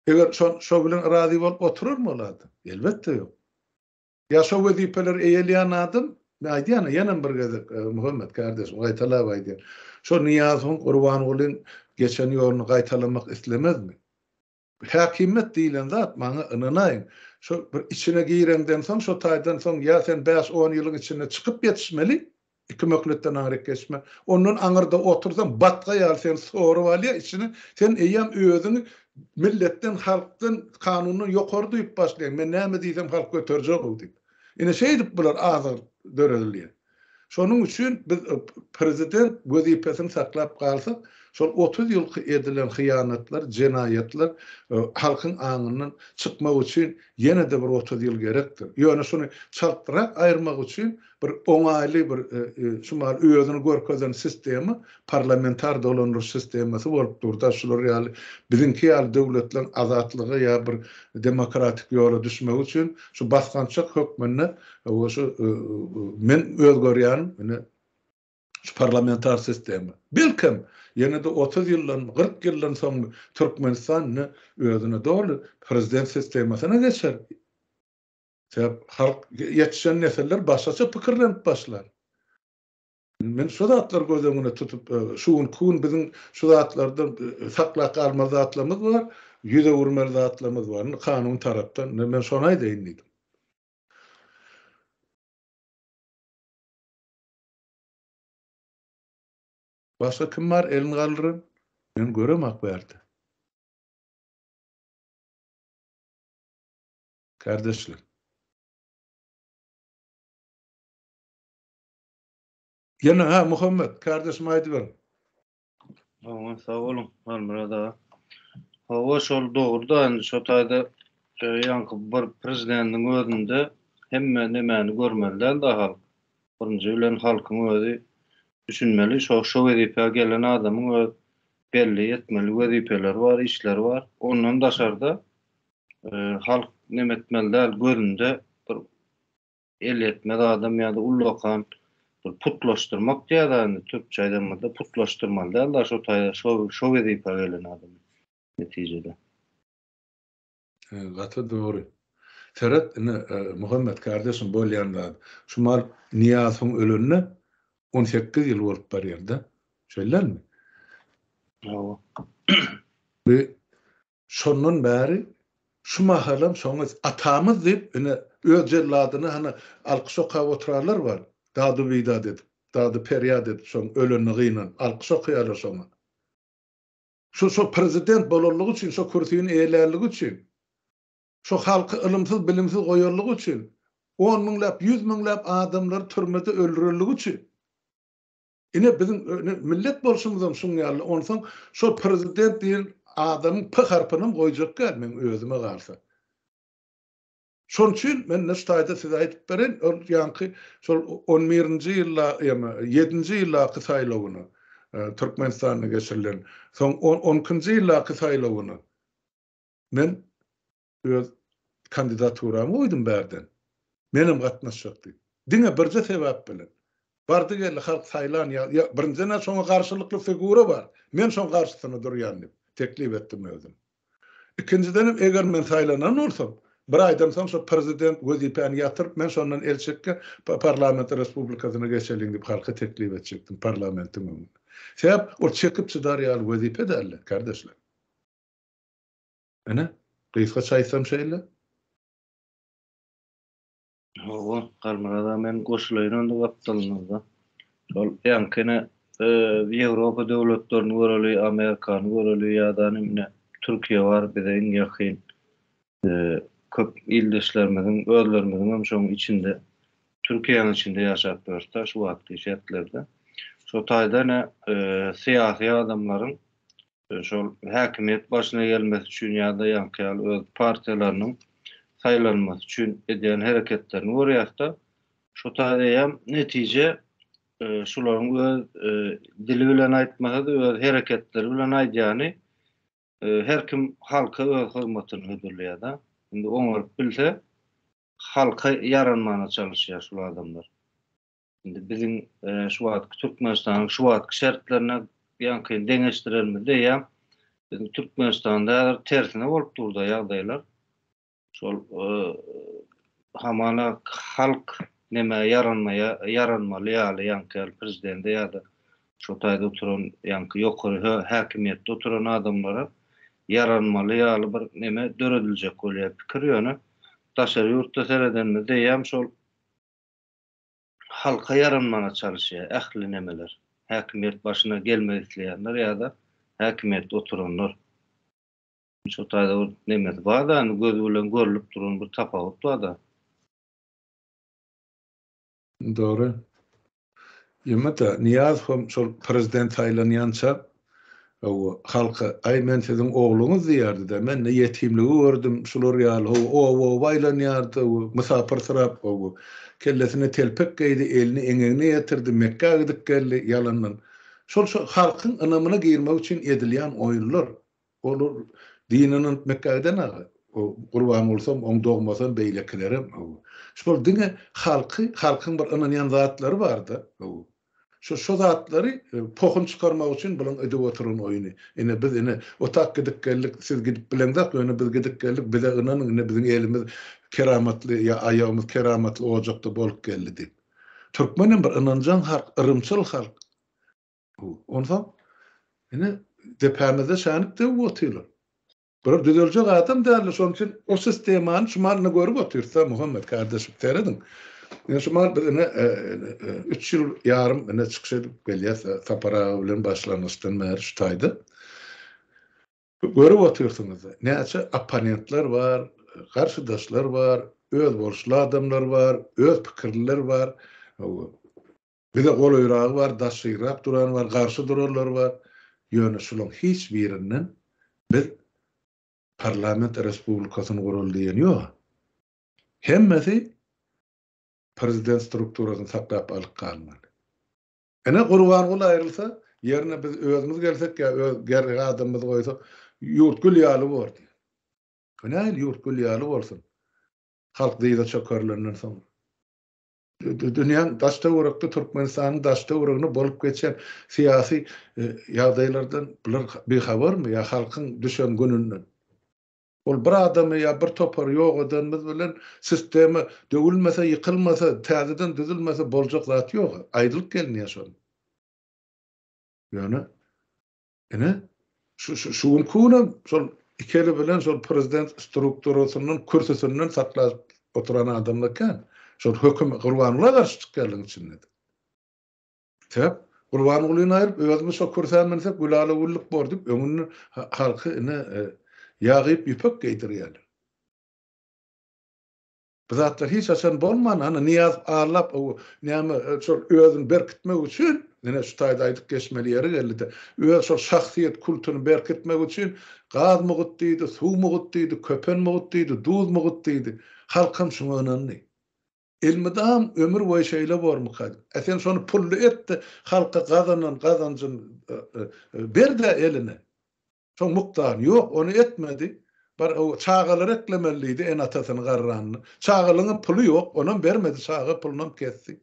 Eger şo şo bilen razy bolup oturarmy ol adam? Elbetde ýok. Ýa şo wezipeleri eýeleýän adam, men aýdýan-a, ýenem bir gezek, Muhammet kardeşim, gaýtalap aýdýan. Şo Nyýazowyň, Gurbangulyň geçen ýoluny gaýtalamak islemezmi? Häkimiýet diýlen zat, maňa ynanaýyň, şo bir içine gireňden soň, şo taýdan soň ýa sen bäş-on ýylyň içinde çykyp ýetişmeli, Iki möhletden aňryk geçme. Ondan aňyrda otursaň, batga ýaly seni sorup alýar içine. Sen eýýäm özüňi milletden, halkdan, kanundan ýokary duýup başlaýaň. Men näme diýsem halk göterjek-ow diýip. Ine şeýdip bular azyr döredilýär. Şonuň üçin biz prezident wezipesini saklap galsak, şol 30 ýylky edilen hyýanatlar, jenaýatlar halkyň aňyndan çykmak üçin ýene-de bir 30 ýyl gerekdir. Ýöne şuny çaltrak aýyrmak üçin bir oňaýly bir şu mahal özüni görkezen sistema parlamentar dolandyryş sistemasy bolup dur-da, şular ýaly biziňki ýaly döwletleriň azatlyga ýa bir demokratik ýola düşmegi üçin şu basgançak hökmünde şu men öz görýänim ine şu parlamentar sistema. Belkem ýene-de 30 ýyldan, 40 ýyldan soň Türkmenistan ine özüne doly prezident sistemasyna geçer. Sebäp halk ýetişen nesiller başgaça pikirlenip başlar. Men şu zatlary göz öňüne tutup, şu günki gün biziň şu zatlardan saklap galmaly zatlarymyz bar, ýüz öwürmeli zatlarymyz bar. Indi kanun tarapdan, men şony aýdaýyn diýdim. Başga kim bar elini galdyran? Men göremok bu ýerde. Kardeşler. Ýene ha Muhammet, kardeşim aýdyber. Hawa, sag boluň, Halmyrat aga. Hawa, şol dogry-da, indi şo taýda e, ýaňky bir prezidentiň özünde hemme nemäni görmeli däl-de halk. Birinji bilen halkyň özi düşünmeli, şo şo wezipä gelen adamyň öz belli etmeli wezipeleri bar, işleri bar. Ondan daşarda e, halk neme etmeli däl, gözünde bir elýetmez adam ýa-da ullakan bir putlaşdyrmak diýýär-dä indi türkçe aýdanymyzda putlaşdyrmaly däl-de şo taýda şo şo wezipä gelen adamy netijede. Gaty dogry. Seret ine Muhammet kardeşim bolýan zat. Şu mal Nyýazowyň ölenine 18 ýyl bolup barýar-da. Şeýle dälmi? Hawa. Bu Şondan bäri şu mahalam şoňa atamyz diýip ine öz jelladyna hany alkyş okap oturanlar bar. Dady-bidat edip, dady-perýat edip şoň ölenine gynanyp alkyş okaýarlar şoňa. Şu şo prezident bolanlygy üçin, şo kürsini eýelänligi üçin, şo halky ylymsyz, bilimsiz goýanlygy üçin, on müňläp, ýüz müňläp adamlary türmede öldürenligi üçin. Ine biziň ine millet bolşumyzam şuň ýaly onsoň şol prezident diýen adamyň p harpynam goýjak däl meň özüme galsa. Şoň üçin men ine şu taýda size aýdyp bereýin ol ýaňky şol on birinji ýylda ýa ýedinji ýyldaky saýlawyna Türkmenistanda geçirilen soň on ikinji ýyldaky saýlawyna men öz kandidaturamy goýdum bärden. Menem gatnaşjak diýip. Diňe birje sebäp bilen. Bardy-geldi halk saýlan ýa, ýa birinjiden-ä şoňa garşylykly figura bar. Men şoň garşysyna durýan diýip, teklip etdim özüm. Ikinjidenem eger men saýlanan bolsam, bir aýdan soň şo prezident wezipäni ýatyryp, men şondan el çekýän, parlament respublikasyna geçeliň diýip halka teklip etjekdim parlamentiň öňünde. Sebäp ol çekip çydar ýaly wezipe däldi, kardeşler. Ine, gysgaça aýtsam şeýle. Hawa, Halmyrat aga men goşulaýyn onda gapdalyňyzda. Şol ýaňky ine Ýewropa döwletlerini göreli, Amerikany göreli ýa-da ine Türkiýe bar bize iň ýakyn. Köp ildeşlerimiziň, özlerimiziň hem şoň içinde Türkiýäniň içinde ýaşap ýörüs-de şu wagtky şertlerde. Şo taýda ine syýasy adamlaryň şol häkimiýet başyna gelmesi üçin ýa-da ýaňky ýaly öz partiýalarynyň saýlanmasy üçin edýän hereketlerini görýäs-de, şo taýda eýýäm netije şularyň öz dili bilen aýtmasa-da öz hereketleri bilen aýdýany her kim halka öz hyzmatyny hödürleýär-de. Indi oňaryp bilse halka ýaranmana çalyşýar şul adamlar. Indi biziň şu wagtky Türkmenistanyň şu wagtky şertlerine ýaňky deňeşdirenimizde eýýäm biziň Türkmenistanda häzir tersine bolup durda ýagdaýlar. Şol hamana halk nämä ýaranmaýa ýaranmaly ýaly ýaňky ýaly prezidende ýa-da şo taýda oturan ýaňky ýokary häkimiýetde oturan adamlara ýaranmaly ýaly bir neme dörediljek bolýar pikir ýöne daşary ýurtda seredenimizde eýýäm şol halka ýaranmaga çalyşýar ähli nemeler, häkimiýet başyna gelmek isleýänler ýa-da häkimiýetde oturanlar. Şo taýda bir nemesi bar-da, indi göz bilen görlüp duran bir tapawut bar-da. Dogry. Ýöne-de Nyýazow hem şol prezident saýlanýança Hawa, halka, Aý, men siziň ogluňyz diýerdi-de, men-de ýetimligi gördüm, şular ýaly, hawa, oba-oba aýlanýardy, hawa, mysapyrsyrap, hawa, kellesine telpek geýdi, elini eňegine ýetirdi, Mekgä gidip geldi, ýalandan. Şol şo halkyň ynamyna girmek üçin edilýän oýunlar. Olar dine ynanyp Mekgä giden aga, o Gurbangulusam, oň dogmasam, beýlekilerem, hawa. Şol diňe halky, halkyň bir ynanýan zatlary bar-da, hawa. Şu şu zatlary pohun çykarmak üçin bulaň edip oturan oýny. Ine biz ine otak gidip geldik, siz gidip bileňzok, ýöne biz gidip geldik, bize ynanyň ine biziň elimiz keramatly ýa aýagymyz keramatly ojakda bolup geldi diýip. Türkmenem bir ynanjaň halk, yrymçyl halk. Onsoň ine depämizde şänik döwüp otyrlar. Bular düzeljek adam däldir, şonuň üçin o sistemany şu malyna görüp otyrys-da, Muhammet kardeşim, serediň. Ine şu mal biz ine üç ýyl ýarym ine çykyş edip gelýäs Sapar aga bilen başlangyçdan bäri şu taýda. Görüp otyrsyňyz, näçe opponentler bar, garşydaşlar bar, özboluşly adamlar bar, öz pikirliler bar. Bize golaýragy bar, daşyrak durany bar, garşy duranlar bar. Ýöne şulaň hiç birinden biz parlament respublikasyny guraly diýen ýok. Hemmesi prezident strukturasyny saklap alyp galmaly. Ine Gurbanguly aýrylsa, ýerine biz özümiz gelsek ýa öz gerek adamymyzy goýsak, ýurt gül ýaly bor diýýär. Bu nähili ýurt gül ýaly bolsun? Halk dyza çökerilenden soň. Dünýäň daş-töwerekde Türkmenistanyň daş-töwereginde bolup geçen syýasy ýagdaýlardan bular bihabarmy ýa halkyň düşen gününden? Ol bir adamy ýa bir topary ýok edenimiz bilen sistema döwülmese, ýykylmasa, täzeden düzülmese boljak zat ýok. Aýdylyp gelinýär şol. Ýöne Ine, şu şu günki günem şol iki eli bilen şol prezident strukturasyndan, kürsüsinden saklap oturan adamlar kän. Şol höküm Gurbangula garşy çykýanlaryň içinde-de. Sebäp Gurbangulyny aýryp, özümiz şo kürsä münsek gülala-güllük bor diýip, öňünden halky ine ýag iýip ýüpek geýdirýärler. Bu zatlar hiç haçan bolman, hany Nyýazow arlap, näme, şol özüni berkitmek üçin, ine şu taýda aýdyp geçmeli ýeri geldi-de, öz şol şahsyýet kultuny berkitmek üçin gaz mugt diýdi, suw mugt diýdi, köpen mugt diýdi, duz mugt diýdi. Halkam şuňa ynandy. Elmydam ömür boýy şeýle bormyka diýip. E sen şony pully et-de, halka gazanan gazanjyny ber-de eline. Şoň mukdaryny. Ýok, ony etmedi. Bar, o çagalary eklemeli diýdi, ene-atasyny garranyny. Çagalaryňam puly ýok, onam bermedi, çaga pulunam kesdi.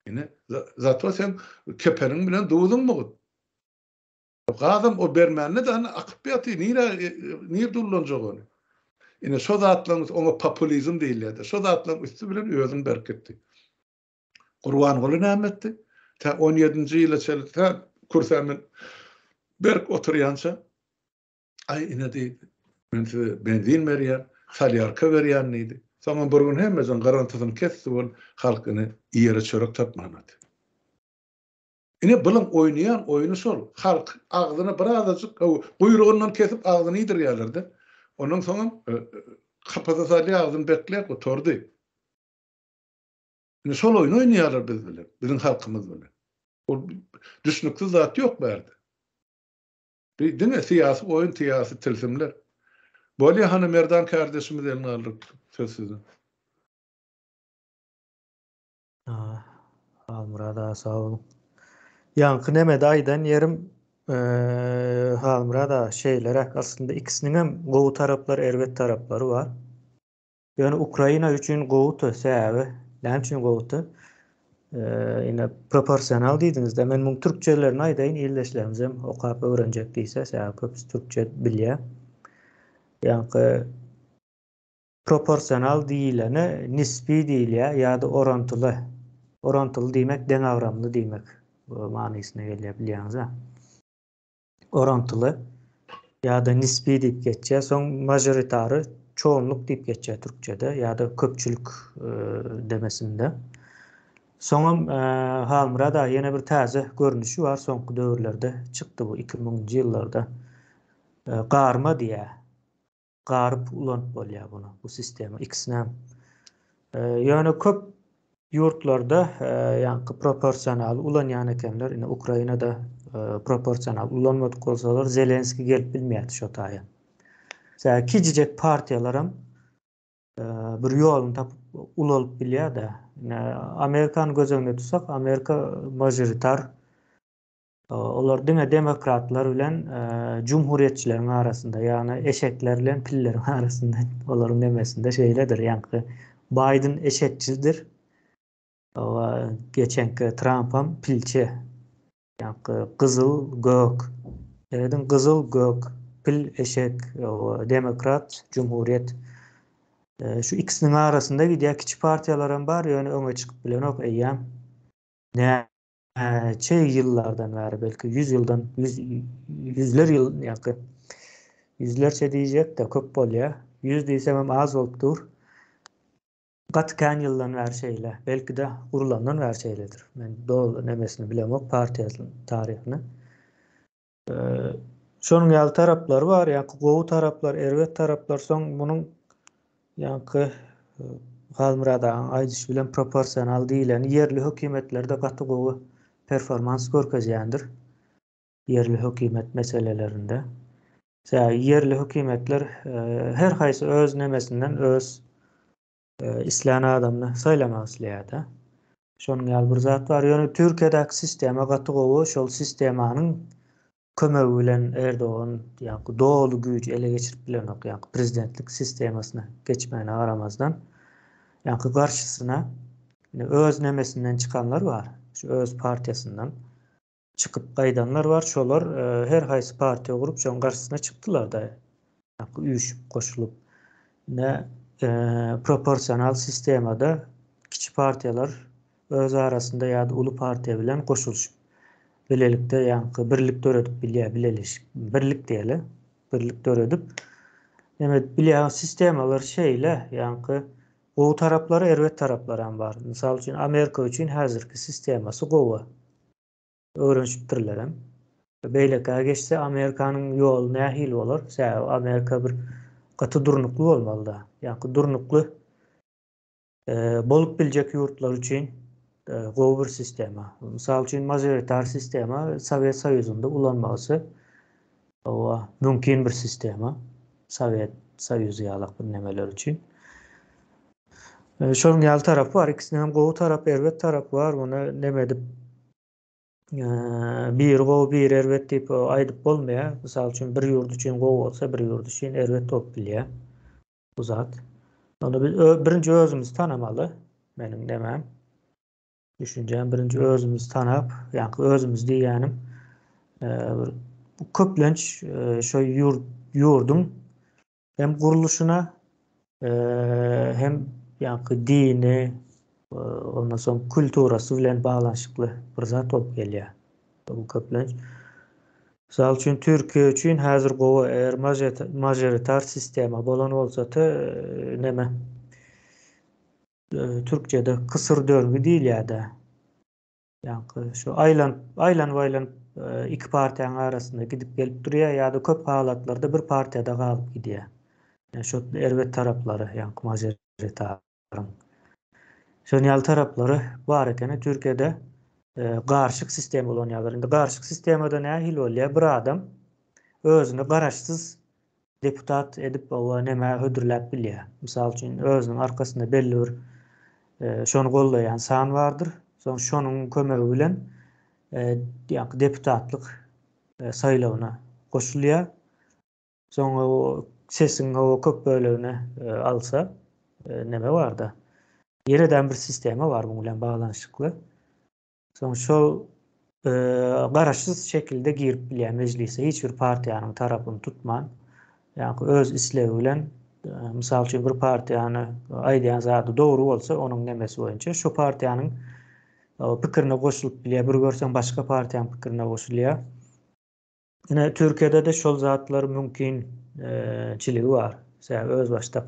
Ine, zato seň kepeniň bilen duzuň mugt. Gazam o bermände-de hany akyp ýatyr, nirä, nirde ullanjak ony? Ine, şo zatlaryň, oňa populizm diýilýär-de, şo zatlaryň üsti bilen özüni berkitdi. Gurbanguly näme etdi? Tä on ýedinji ýyla çenli, tä kürsä men berk oturýança, aý ine diýdi, men size benzin berýän, solýarka berýän diýdi. Soňam bir gün hemmejeň garyntysyny kesdi bol, halk ine iýere çörek tapman otyr. Ine bulaň oýnaýan oýny şol, halk agzyna birazajyk guýrugyndan kesip agzyny iýdirýärler-de. Ondan soňam kapasa salýar, agzyny bekleýär, gutardy. Indi şol oýny oýnaýarlar biz bilen, biziň halkymyz bilen. Ol düşnüksiz zat ýok bärde. Bu diňe syýasy oýun, syýasy tilsimler. Bolýa hany Merdan kardeşimiz elini galdyrypdyr. Söz sizde. Halmyrat aga sag boluň. Ýaňky nemede aýdan ýerim Halmyrat aga şeýleräk aslynda ikisiniňem gowy taraplary erbet taraplary bar. Ýöne Ukraina üçin gowudy, sebäbi näme üçin gowudy? Ine proporsional diýdiňizde, men muň türkçelerini aýdaýyn, ildeşlerimiz hem okap öwrenjek diýse, sebäbi köpüsi türkçe bilýär. Ýaňky proporsional diýilene nisbi diýilýär ýa-da orantyly. Orantyly diýmek deňagramly diýmek manysyna gelýär, bilýäňiz-ä. Orantyly ýa-da nisbi diýip geçýär. Soň mažoritary çoğunluk diýip geçýär türkçede ýa-da köpçülik demesinde. Soňam Halmyrat aga ýene bir täze görnüşi bar soňky döwürlerde çykdy bu 2000-nji ýyllarda. Garma diýýär. Garyp ulanyp bolýar bunu bu sistema ikisinem. Ýöne köp ýurtlarda ýaňky proporsional ulanýan ekenler. Ine Ukrainada proporsional ulanmadyk bolsalar Zelenskiý gelip bilmeýärdi şo taýa. Sebäbi kiçijek partiýalaram bir ýoluny tapyp ulalyp bilýär-de. Ine Amerikany göz öňünde tutsak, Amerika mažoritar Olar diňe demokratlar bilen jumhuriýetçileriň arasynda, ýagny eşekler bilen pilleriň arasynda, olaryň nemesinde şeýledir. Ýaňky Baýden eşekçidir. Geçenki Trampam pilçi. Ýaňky gyzyl, gök. Serediň gyzyl, gök, pil, eşek, demokrat, jumhuriýet. Şu ikisiniň arasynda gidýär. Kiçi partiýalaram bar, ýöne öňe çykyp bilenok eýýäm. Näçe ýyllardan bäri, belki 100 ýyldan, 100 ýüzler ýyl ýa-da ýüzlerçe diýjek-de köp bolýar. 100 diýsem hem az bolup dur. Gaty kän ýyldan bäri şeýle. Belki-de gurulandan bäri şeýledir. Men doly nemesini bilemok partiýasynyň taryhyny. Şonuň ýaly taraplary bar, ýaňky gowy taraplar, erbet taraplar, soň munuň ýaňky Halmyrat agaň aýdyşy bilen proporsional diýleni ýerli hökümetlerde gaty gowy performans görkezýändir. Ýerli hökümet meselelerinde. Sebäbi ýerli hökümetler her haýsy öz nemesinden öz islän adamyny saýlamak isleýär-de. Şonuň ýaly bir zat bar. Ýöne Türkiýedäki sistema gaty gowy. Şol sistemanyň kömegi bilen Erdogan ýa-da doly güýji ele geçirip bilenok, ýa-da prezidentlik sistemasyna geçmegine garamazdan, ýa-da garşysyna öz nemesinden çykanlar bar, şu öz partiýasyndan çykyp gaýdanlar bar, şolar her haýsy partiýa gurup şoň garşysyna çykdylar-da, üýşüp goşulyp. Ine, proporsional sistemada kiçi partiýalar öz arasynda ýa-da uly partiýa bilen goşulyşyp, bilelikde ýaňky birlik döredip bilýär, bileleşik, birlik diýeli, birlik döredip, neme edip bilýär, sistemalar şeýle, ýaňky gowy taraplary, erbet taraplary hem bar. Mysal üçin, Amerika üçin häzirki sistemasy gowy. Öwrenişipdirlerem. Beýlekä geçse Amerikanyň ýoly nähili bolar? Sebäbi Amerika bir gaty durnukly bolmalyda. Ýaňky durnukly bolup biljek ýurtlar üçin gowy bir sistema. Mysal üçin mažoritar sistema Sowet Soýuzynda ulanmagy owa mümkin bir sistema. Sowet Soýuzy ýalak bir nemeler üçin. Şonuň ýaly tarapy bar. Ikisiniň hem gowy tarapy, erbet tarapy bar. Muny neme edip biri gowy, biri erbet diýip aýdyp bolmaýar. Mysal üçin, bir ýurt üçin gowy bolsa, bir ýurt üçin erbet bolup bilýär. Bu zat. Ony biz birinji özümiz tanamaly. Meniň nemem. Düşünjäm birinji özümiz tanap, ýa-da özümiz diýýänim, bir köplenç şo ýurt ýurduň Hem gurluşyna, hem ýaňky dini, ondan soň kulturasy bilen baglanyşykly bir zat bolup gelýär. Bu köplenç. Mysal üçin, Türkiýe üçin häzir gowy, eger mažoritar sistema bolan bolsady, neme, türkçede kysır dörgi diýilýär-dä. Ýaňky şu aýlanyp, aýlanyp-aýlanyp iki partiýanyň arasynda gidip gelip durýar ýa-da köp halatlarda bir partiýada galyp gidýär. Ýa şo erbet taraplary, ýaňky mažoritaryň. Şonuň ýaly taraplary bar ekeni. Türkiýede garyşyk sistema ulanýarlar. Indi garyşyk sistemada nähili bolýar? Bir adam özüni garaşsyz deputat edip oba nämä hödürläp bilýär. Mysal üçin, özüniň arkasynda belli bir şony gollaýan san bardyr. Soň şonuň kömegi bilen ýa-da deputatlyk saýlawyna goşulýar. Soň o sesiň o köp bölegini alsa, neme barda. Ýene-de bir sistema bar muň bilen baglanyşykly. Soň şol garaşsyz şekilde girip bilýär mejlise, hiç bir partiýanyň tarapyny tutman, ýa-da öz islegi bilen, mysal üçin bir partiýany aýdýan zady dogry bolsa, onuň nemesi boýunça şu partiýanyň pikirine goşulyp bilýär, bir görseň başga partiýanyň pikirine goşulýar. Ine Türkiýede-de şol zatlar mümkinçiligi bar. Sebäbi özbaşdak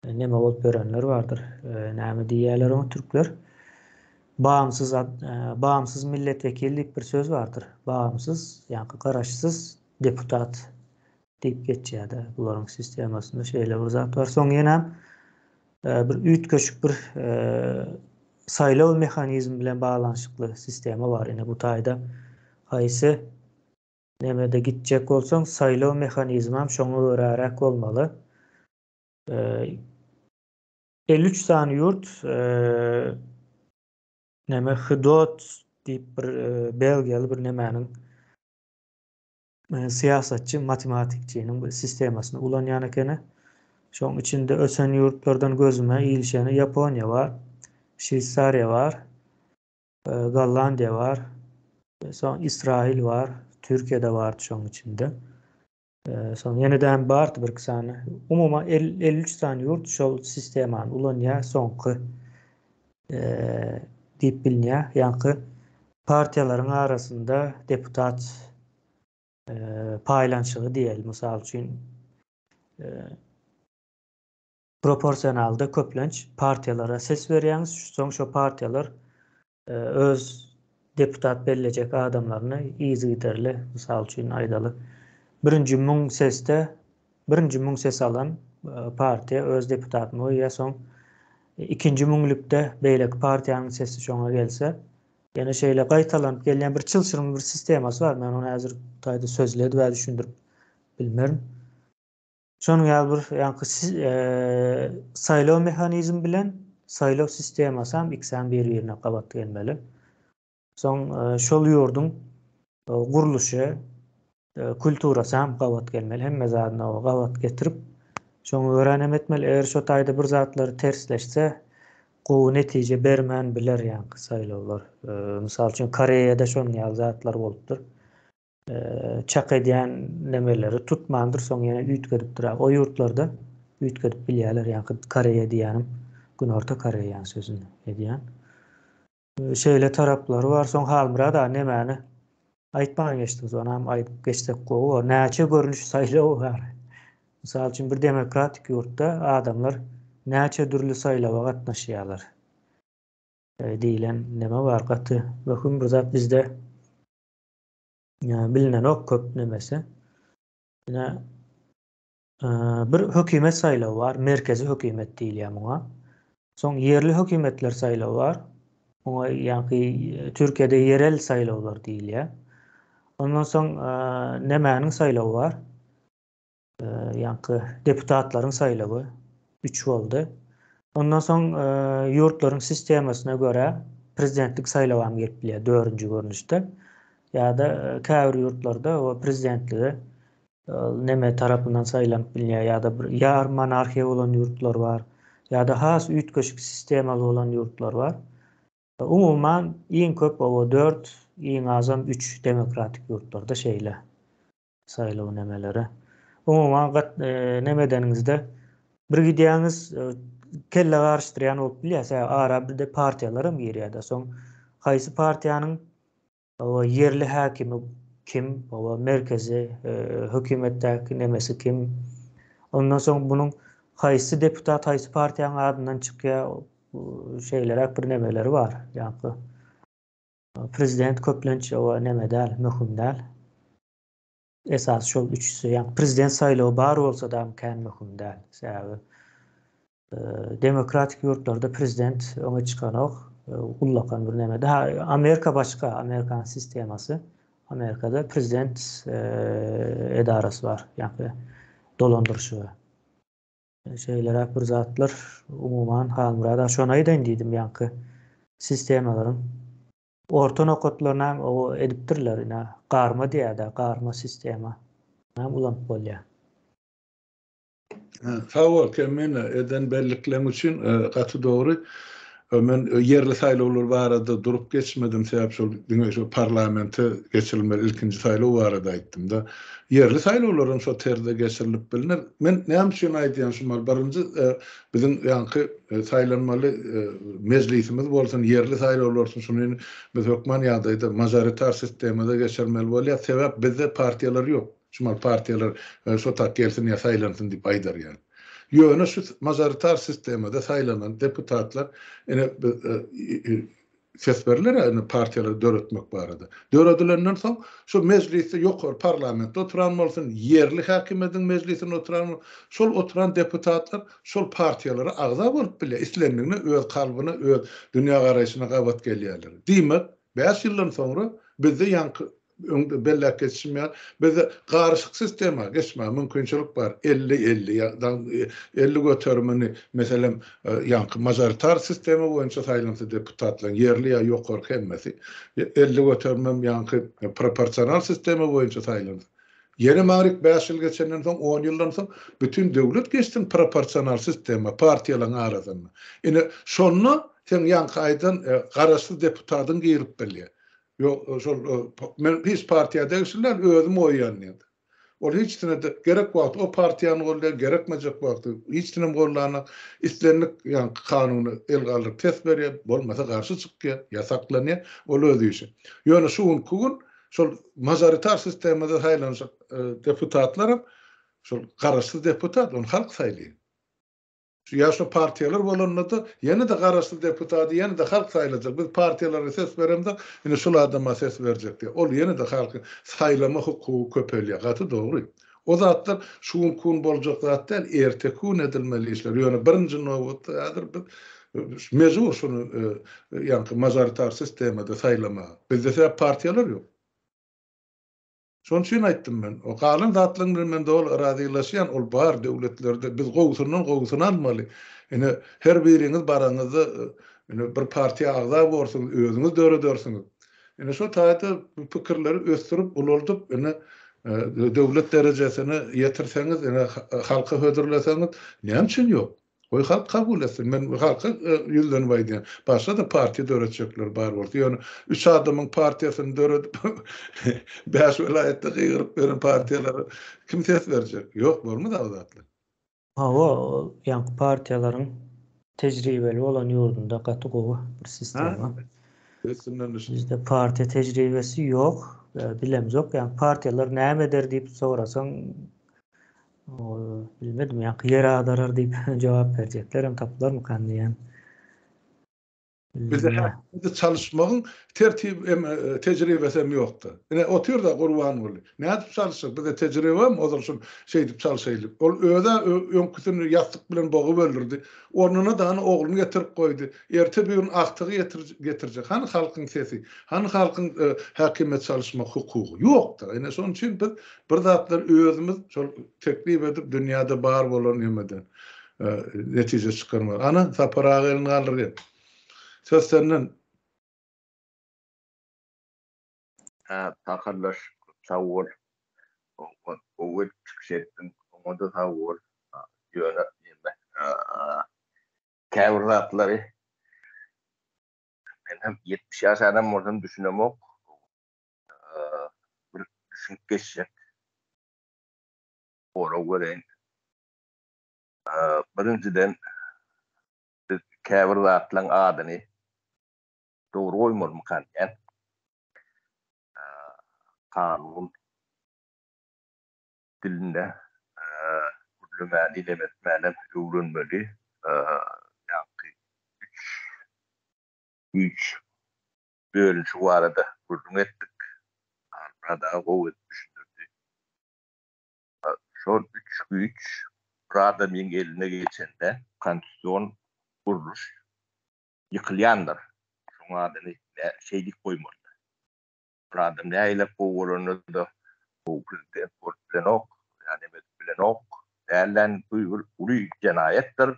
neme bolup ýörenler bardyr. Näme diýýärler oňa türkler? Bağımsız bağımsız milletvekili diýip bir söz bardyr. Bağımsız, ýa-da garaşsyz deputat diýip geçýär-de bularyň sistemasynda şeýle bir zat bar. Soň ýene bir üýtgeşik bir saýlaw mehanizmi bilen baglanyşykly sistema bar. Ine bu taýda haýsy nemede gitjek bolsaň saýlaw mehanizmem şoňa göräräk bolmaly. 53 sany ýurt näme Hdot diýip bir belgiýaly bir nemäniň syýasatçy matematikçiniň bir sistemasyny ulanýan ekeni. Şoň içinde ösen ýurtlardan gözüme ilişeni Ýaponiýa bar, Şweýsariýa bar, Gollandiýa bar, soň Israil bar, Türkiýe-de bardy şoň içinde. Soň ýene-de hem bardy bir iki sany. Umuman 53 sany ýurt şol sistemany ulanýar soňky. diýip bilinýär. Ýaňky partiýalaryň arasynda deputat paýlanyşygy diýeli, mysal üçin, proporsionalda köplenç partiýalara ses berýäňiz, soň şo partiýalar öz deputat bellejek adamlaryny yzygiderli, mysal üçin aýdaly, birinji müň sesde birinji müň ses alan partiýa öz deputatyny goýýar, soň ikinji müňlükde beýleki partiýanyň sesi şoňa gelse, ýene şeýle gaýtalanyp gelýän bir çylşyrymly bir sistemasy bar, men ony häzir bu taýda sözli edip-ä düşündirip bilmerin. Şonuň ýaly bir ýaňky saýlaw mehanizmi bilen saýlaw sistemasy hem ikisem bir-birine gabat gelmeli. Soň şol ýurduň gurluşy, kulturasy hem gabat gelmeli. Hemme zadyny gabat getirip, şoňa görä näme etmeli? Eger şo taýda bir zatlar tersleşse, gowy netije bermän biler ýaňky saýlawlar. Mysal üçin, Koreýada şonuň ýaly zatlar bolupdyr. Çak edýän nemeleri tutmandyr, soň ýene üýtgedipdir. O ýurtlarda üýtgedip bilýärler, ýaňky Koreýa diýýänim Günorta Koreýanyň sözüni edýän. Şeýle taraplary bar. Soň Halmyrat aga nemäni aýtman geçdiňiz, onam aýdyp geçsek gowy bolar. Näçe görnüş saýlaw bar? Mysal üçin bir demokratik ýurtda adamlar näçe dürli saýlawa gatnaşýarlar diýlen neme bar, gaty möhüm bir zat bizde bilinenok köp nemesi. Ine bir hökümet saýlawy bar, merkezi hökümet diýilýär muňa. Soň ýerli hökümetler saýlawy bar. Muňa ýaňky Türkiýede ýerel saýlawlar diýilýär. Ondan soň nemäniň saýlawy bar? Ýaňky deputatlaryň saýlawy üç boldy. Ondan soň ýurtlaryň sistemasyna görä prezidentlik saýlawy hem gelip bilýär dördünji görnüşde. Ýa-da käbir ýurtlarda o prezidentlige neme tarapyndan saýlanyp bilinýär ýa-da bir ýarym monarhiýa bolan ýurtlar bar. Ýa-da has üýtgeşik sistemaly bolan ýurtlar bar. Umuman iň köp oba dört, iň azam üç demokratik ýurtlarda şeýle. Saýlaw nemeleri. Umuman gat neme edeniňizde bir gidýäňiz kelle garyşdyrýan bolup bilýär. Sebäbi ara bir-de partiýalar hem girýär-de. Soň haýsy partiýanyň ýerli häkimi kim, merkezi hökümetdäki nemesi kim. Ondan soň bunuň haýsy deputat haýsy partiýanyň adyndan çykýar, şeýleräk bir nemeleri bar. Ýaňky prezident köplenç neme däl, möhüm däl. Esasy şol üçüsi, ýagny prezident saýlawy bar bolsa-da kän möhüm däl. Sebäbi demokratik ýurtlarda prezident öňe çykanok, ullakan bir nemede. Ha, Amerika başga, Amerikan sistemasy. Amerikada prezident edarasy bar, ýagny dolandyryşy. Şeýleräk bir zatlar umuman Halmyrat aga şony aýdaýyn diýdim ýaňky sistemalaryň Orta nokatlaryny hem o edipdirler ine garma diýýärde garma sistema hem ulanyp bolýar. Sag bol Kemine eden bellikleň üçin gaty dogry. Men ýerli saýlawlar barada durup geçmedim sebäp şol diňe şo parlamente geçirilmeli ilkinji saýlaw barada aýtdymda. Ýerli saýlawlar hem şo terzde geçirilip bilner. Men näme üçin aýdýan şu mal birinji biziň ýaňky saýlanmaly mejlisimiz bolsun, ýerli saýlawlar bolsun, şuny biz hökman ýagdaýda mažoritar sistemada geçirmeli bolýar. Sebäp bizde partiýalar ýok. Şumal partiýalar şo tak gelsin ýa saýlansyn diýip aýdar ýaly. Ýöne şu mažoritar sistemada saýlanan deputatlar ine Ses berler indi partiýalary döretmek barada. Döredilenden soň şu mejlisde ýokary parlamentde oturan bolsun, ýerli häkimiýetiň mejlisinde oturan bolsun, şol oturan deputatlar şol partiýalara agza bolup bilýär, islendigine öz kalbyna, öz dünýägaraýşyna gabat gelýärler. Diýmek, bäş ýyldan soňra bizde ýaňky Öňde belläp geçişim ýaly, bizde garyşyk sistema geçmäge mümkinçilik bar. 50, 50 ýa 50 göterimini, meselem, ýaňky mažoritar sistema boýunça saýlansa deputatlaryň ýerli ýa ýokarky hemmesi, 50 göterimem ýaňky proporsional sistema boýunça saýlansa. Ýene maňryk bäş ýyl geçenden soň, on ýyldan soň bütin döwlet geçsin proporsional sistema, partiýalaryň arasynda. Ine, şonda seň ýaňky aýdan garaşsyz deputatyň girip bilýär. Ýok, şol men hiç partiýa degişli däl, özüm goýýan diýdi. Ol hiçsine-de gerek wagty o partiýany goldaýar, gerekmejek wagty hiçsinem gollanok. Islendik ýaňky kanuna el galdyryp ses berýär, bolmasa garşy çykýar, ýa saklanýar, ol öz işi. Ýöne şu günki gün şol mažoritar sistemada saýlanjak deputatlaram şol garaşsyz deputat, ony halk saýlaýar. Şu ýa şu partiýalar bolanda-da ýene-de garaşsyz deputady ýene-de halk saýlajak. Biz partiýalara ses beremzok, ine şul adama ses berjek diýip. Ol ýene-de halkyň saýlama hukugy köpelýär. Gaty dogry. O zatlar şu günki gün boljak zat däl, erteki gün edilmeli işler. Ýöne birinji nobatda häzir biz mejbur şuny ýaňky mažoritar sistemada saýlamaga. Bizde sebäp partiýalar ýok. Şonuň üçin aýtdym men. O galan zatlaryň bilen men doly razylaşýan, ol bar döwletlerde biz gowusyndan gowusyny almaly. Ine, her biriňiz baraňyzda ine bir partiýa agza borsuňyz, özüňiz döredersiňiz. Ine şo taýda bu pikirleri ösdürip, ulaldyp, ine döwlet derejesine ýetirseňiz, ine halka hödürleseňiz, näme üçin ýok? Goý halk kabul etsin. Men halka ýüzlenip aýdýan. Başga-da partiýa döretjekler bar bolsa. Ýöne üç adamyň partiýasyny döredip, bäş welaýatda gygyryp ýören partiýalara kim ses berjek? Ýok, bolmaz o zatlar. Hawa, ol ýaňky partiýalaryň tejribeli bolan ýurdunda gaty gowy bir sistema. Üstünden düşün. Bizde partiýa tejribesi ýok, bilemzok. Ýaňky partiýalar näme eder diýip sorasaň, Bilmedim ýaňky ýer agdarar diýip jogap berjeklerem tapylarmykan diýýän. Bizde häkimiýeti çalyşmagyň tertip hem tejribesi hem ýokdy. Ine otyr-da Gurbanguly. Nädip çalyşjak? Bizde tejribe barmy ozal şul şeýdip çalşaýlyk. Ol öz-ä öňküsini ýassyk bilen bogup öldürdi. Ornuna-da hany ogluny getirip goýdy. Erte bir gün agtygy getirjek. Hany halkyň sesi? Hany halkyň häkimiýet çalyşmak hukugy? Ýokdy. Ine şonuň üçin biz Bir zatlar özümiz şol teklip edip dünýäde bar bolan nemeden netije çykarmaly. Ana Sapar aga elini galdyrýar. Söz senden. Hä Takardaş sag bol. Gowy edip çykyş etdiň. Oňa-da sag bol. Ýöne neme käbir zatlary men hem 70 ýaş adam bolsam düşünemok. bir düşünip geçjek sorag bereýin. Birinjiden biz käbir zatlaryň adyny dogry goýmalymykan diýýän. Kanun dilinde gürlemäni, neme etmäni öwrenmeli. Ýaňky üç güýç bölünişigi barada gürrüň etdik. Halmyrat aga gowy edip düşündirdi. Şol üç güýç bir adamyň eline geçende konstitusion gurluş ýykylýandyr. Şoň adyny şeý diýip goýmalydyr. Bir adam nähili gowy bolanda-da gowy prezident bolup bilenok, ýa neme edip bilenok. Dälden bu bir uly jenaýatdyr.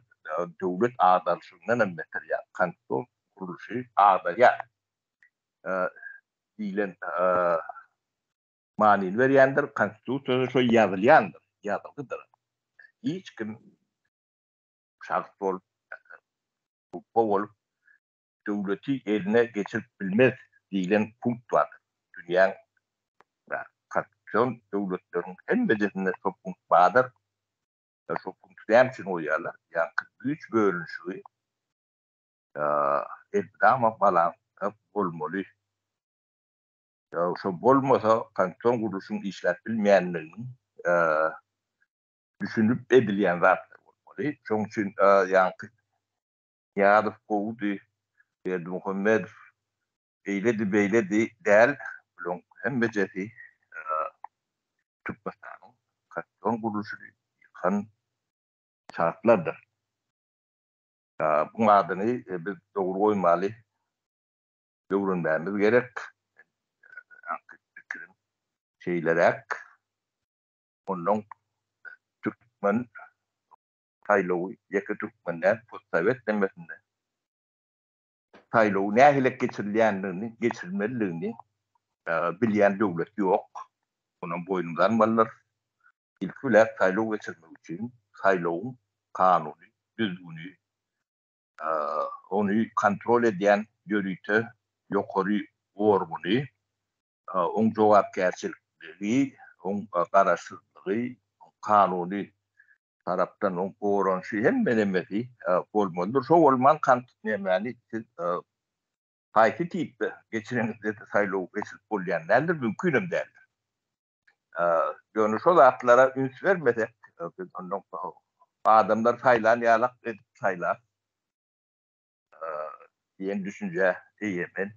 Döwlet agdarylyşygyndan hem beter ýa konstitusion gurluşy agdarýar diýlen manyny berýändir. Konstitusiýada şo ýazylýandyr, ýazylgydyr. Hiç kim şahs bolup, gruppa bolup döwleti eline geçirip bilmez diýlen punkt bardyr. Dünýäň konstitusion döwletleriň hemmejesinde şo punkt bardyr. Şo punkty näme üçin goýýarlar? Ýaňky güýç bölünişigi elmydama balansda bolmaly. Şo bolmasa konstitusion gurluşyň işläp bilmeýändiginiň düşünip edilýän zatlar bolmaly. Şonuň üçin ýaňky Nyýazow gowudy, Berdimuhamedow beýledi beýledi däl, bulaň hemmejesi Türkmenistanyň konstitusion gurluşyny ýykan şartlardyr. Buň adyny biz dogry goýmaly, öwrenmämiz gerek. Meň pikirim şeýleräk. Onnoň türkmen saýlawy ýeke türkmen däl, postsowet nemesinde saýlawy nähili geçirilýändigini, geçirilmelidigini bilýän döwlet ýok. Onam boýnumyza almalydyrys. Ilki bilen saýlaw geçirmek üçin saýlawyň kanuny, düzgüni, ony kontrol edýän ýörite ýokary organy, oň jogapkärçilikligi, oň garaşsyzlygy. azatlygy, kanuny tarapdan oň goranyşy hemme nemesi bolmalydyr. Şo bolman nemäni siz haýsy tipde geçireňizde-de saýlaw geçirip bolýan däldir, mümkinem däldir. Ýöne şo zatlara üns bermesek, biz ondan adamlar saýlan ýalak edip saýlap diýen düşünjä eýe men.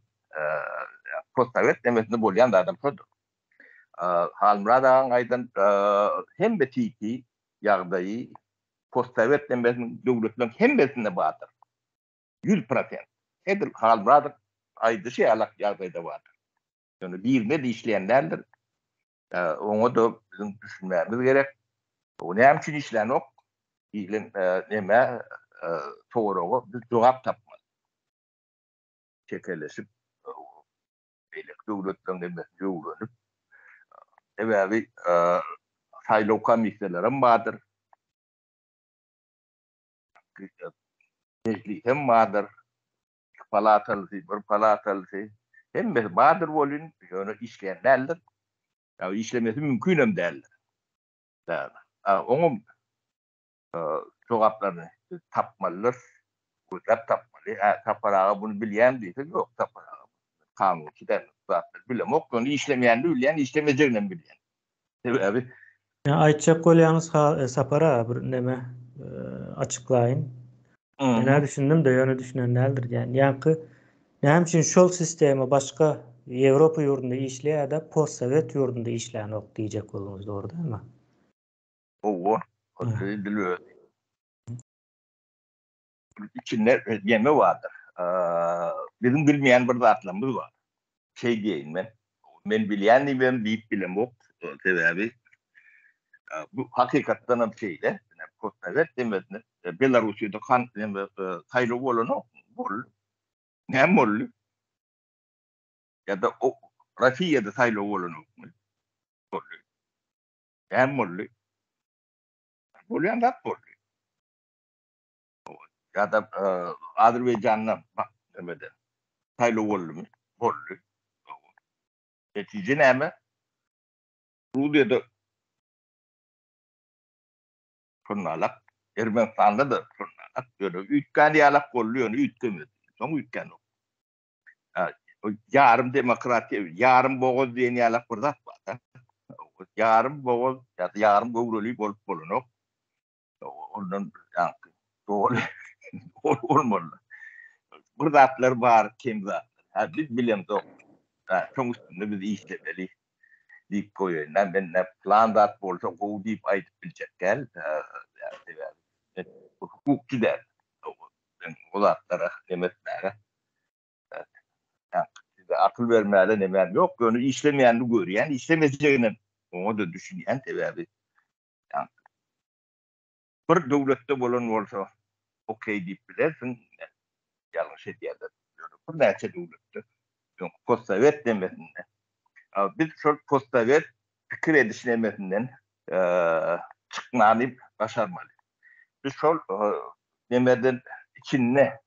Postsowet nemesinde bolýan zadam şodur. Halmyrat agaň aýdan hemme tipi ýagdaýy postsowet nemesiniň döwletleriň hemmesinde bardyr. 100%. Edil Halmyradyň aýdyşy ýalak ýagdaýda bardyr. Ýöne birine-de işleýän däldir. Oňa-da biziň düşünmämiz gerek. O näme üçin işlänok diýlen neme soraga biz jogap tapmaly. Çekeleşip, beýleki döwletleriň nemesini öwrenip, sebäbi saýlaw komissiýalaram bardyr. Mejlisem bardyr. Iki palatalysy, bir palatalysy, hemmesi bardyr welin, ýöne işleýän däldir. Ýa işlemesi mümkinem däldir. Oňam jogaplaryny biz tapmalydyrys, gözläp tapmaly. Hä, Sapar aga buny bilýän diýse, ýok, Sapar aga kanunçy däl, bu zatlary bilemok, ýöne işlemeýänini bilýän, işlemejeginem bilýän. Sebäbi Ýa aýtjak bolýaňyz Sapar aga bir neme açyklaýyn. Men-ä düşündim-de, ýöne düşünen däldir diýýän. Ýaňky näme üçin şol sistema başga Ýewropa ýurdunda işleýär-de, postsowet ýurdunda işlänok diýjek bolduňyz, dogry dälmi? Hawa, edil özi. Içinde neme bardyr. Biziň bilmeýän bir zatlarymyz bar. Şeý diýeýin men. Men bilýän diýibem diýip bilemok. Sebäbi bu hakykatdan hem şeýle. Postsowet demesine Belarussiýada kan neme saýlaw bolanok. Boldy. Näme boldy? Ýa-da Russiýada saýlaw bolanokmy? Boldy. Näme boldy? Bolýan zat boldy. Ýa-da Azerbaýjanda nemede saýlaw boldumy? Boldy. Netije näme? Gruziýada şonalak, Ermenistanda-da şonalak. Ýöne üýtgän ýalak boldy, ýöne üýtgemedi. Soň üýtgänok. Ýarym demokratiýa, ýarym bogaz diýen ýalak bir zat bar-da. Ýarym bogaz ýa-da ýarym göwreli bolup bolanok. Ondan ýaňky doly bolmaly. Bir zatlar bar, kem zatlar. Ha biz bilemzok. Ha şoň üstünde biz işlemeli diýip goýaýyn. Men ne plan zat bolsa gowy diýip aýdyp biljek däl. Sebäbi men hukukçy däl. Men o zatlara neme etmäge size akyl bermäge nemem ýok. Ýöne işlemeýänini görýän, işlemejeginem oňa-da düşünýän sebäbi Bir döwletde bolan bolsa okey diýip bilersiň, ýalňyş edýärler. Ýöne birnäçe döwletde, öňki postsowet nemesinde, biz şol postsowet pikir ediş nemesinden çykmany başarmaly. Biz şol nemeden içinde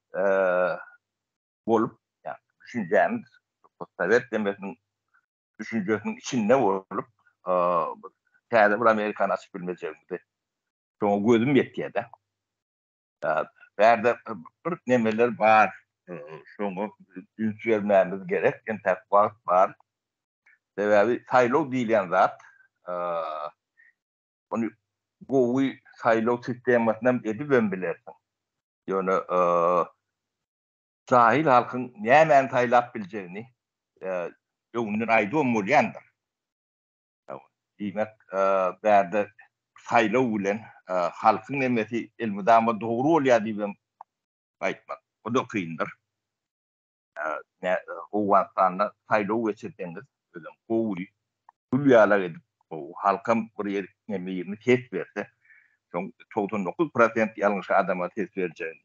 bolup, ýagny düşünjämiz postsowet nemesiniň düşünjesiniň içinde bolup, täze bir Amerikany açyp bilmejegimizi şoňa gözüm ýetýär-de. Bärde bir nemeler bar, şoňa üns bermämiz gerek, entäk wagt bar. Sebäbi saýlaw diýilýän zat, ony gowy saýlaw sistemasynam edibem bilersiň. Ýöne Jahil halkyň nämäni saýlap biljegini öňünden aýdybam bolýandyr. Diýmek, bärde saýlaw bilen halkyň nemesi elmydama dogry bolýar diýibem aýtmak, o-da kyndyr. Owganystanda saýlaw geçirseňiz, özem gowy, gül ýalak edip, halkam bir ýer neme ýerini ses berse, soň 99 prosent ýalňyş adama ses berjegini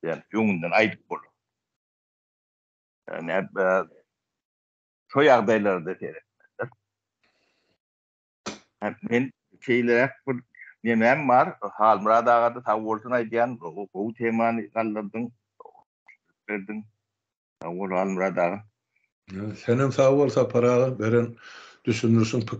Yani öňünden aýdyp bolar. Yani şo ýagdaýlarda seretmelidir. Men şeýleräk bir nemem bar. Halmyrat aga-da sag bolsun aýdýan. Gowy temany galdyrdyň. Berdiň. Sag bol Halmyrat aga. Senem sag bol Sapar aga beren düşündirişiň.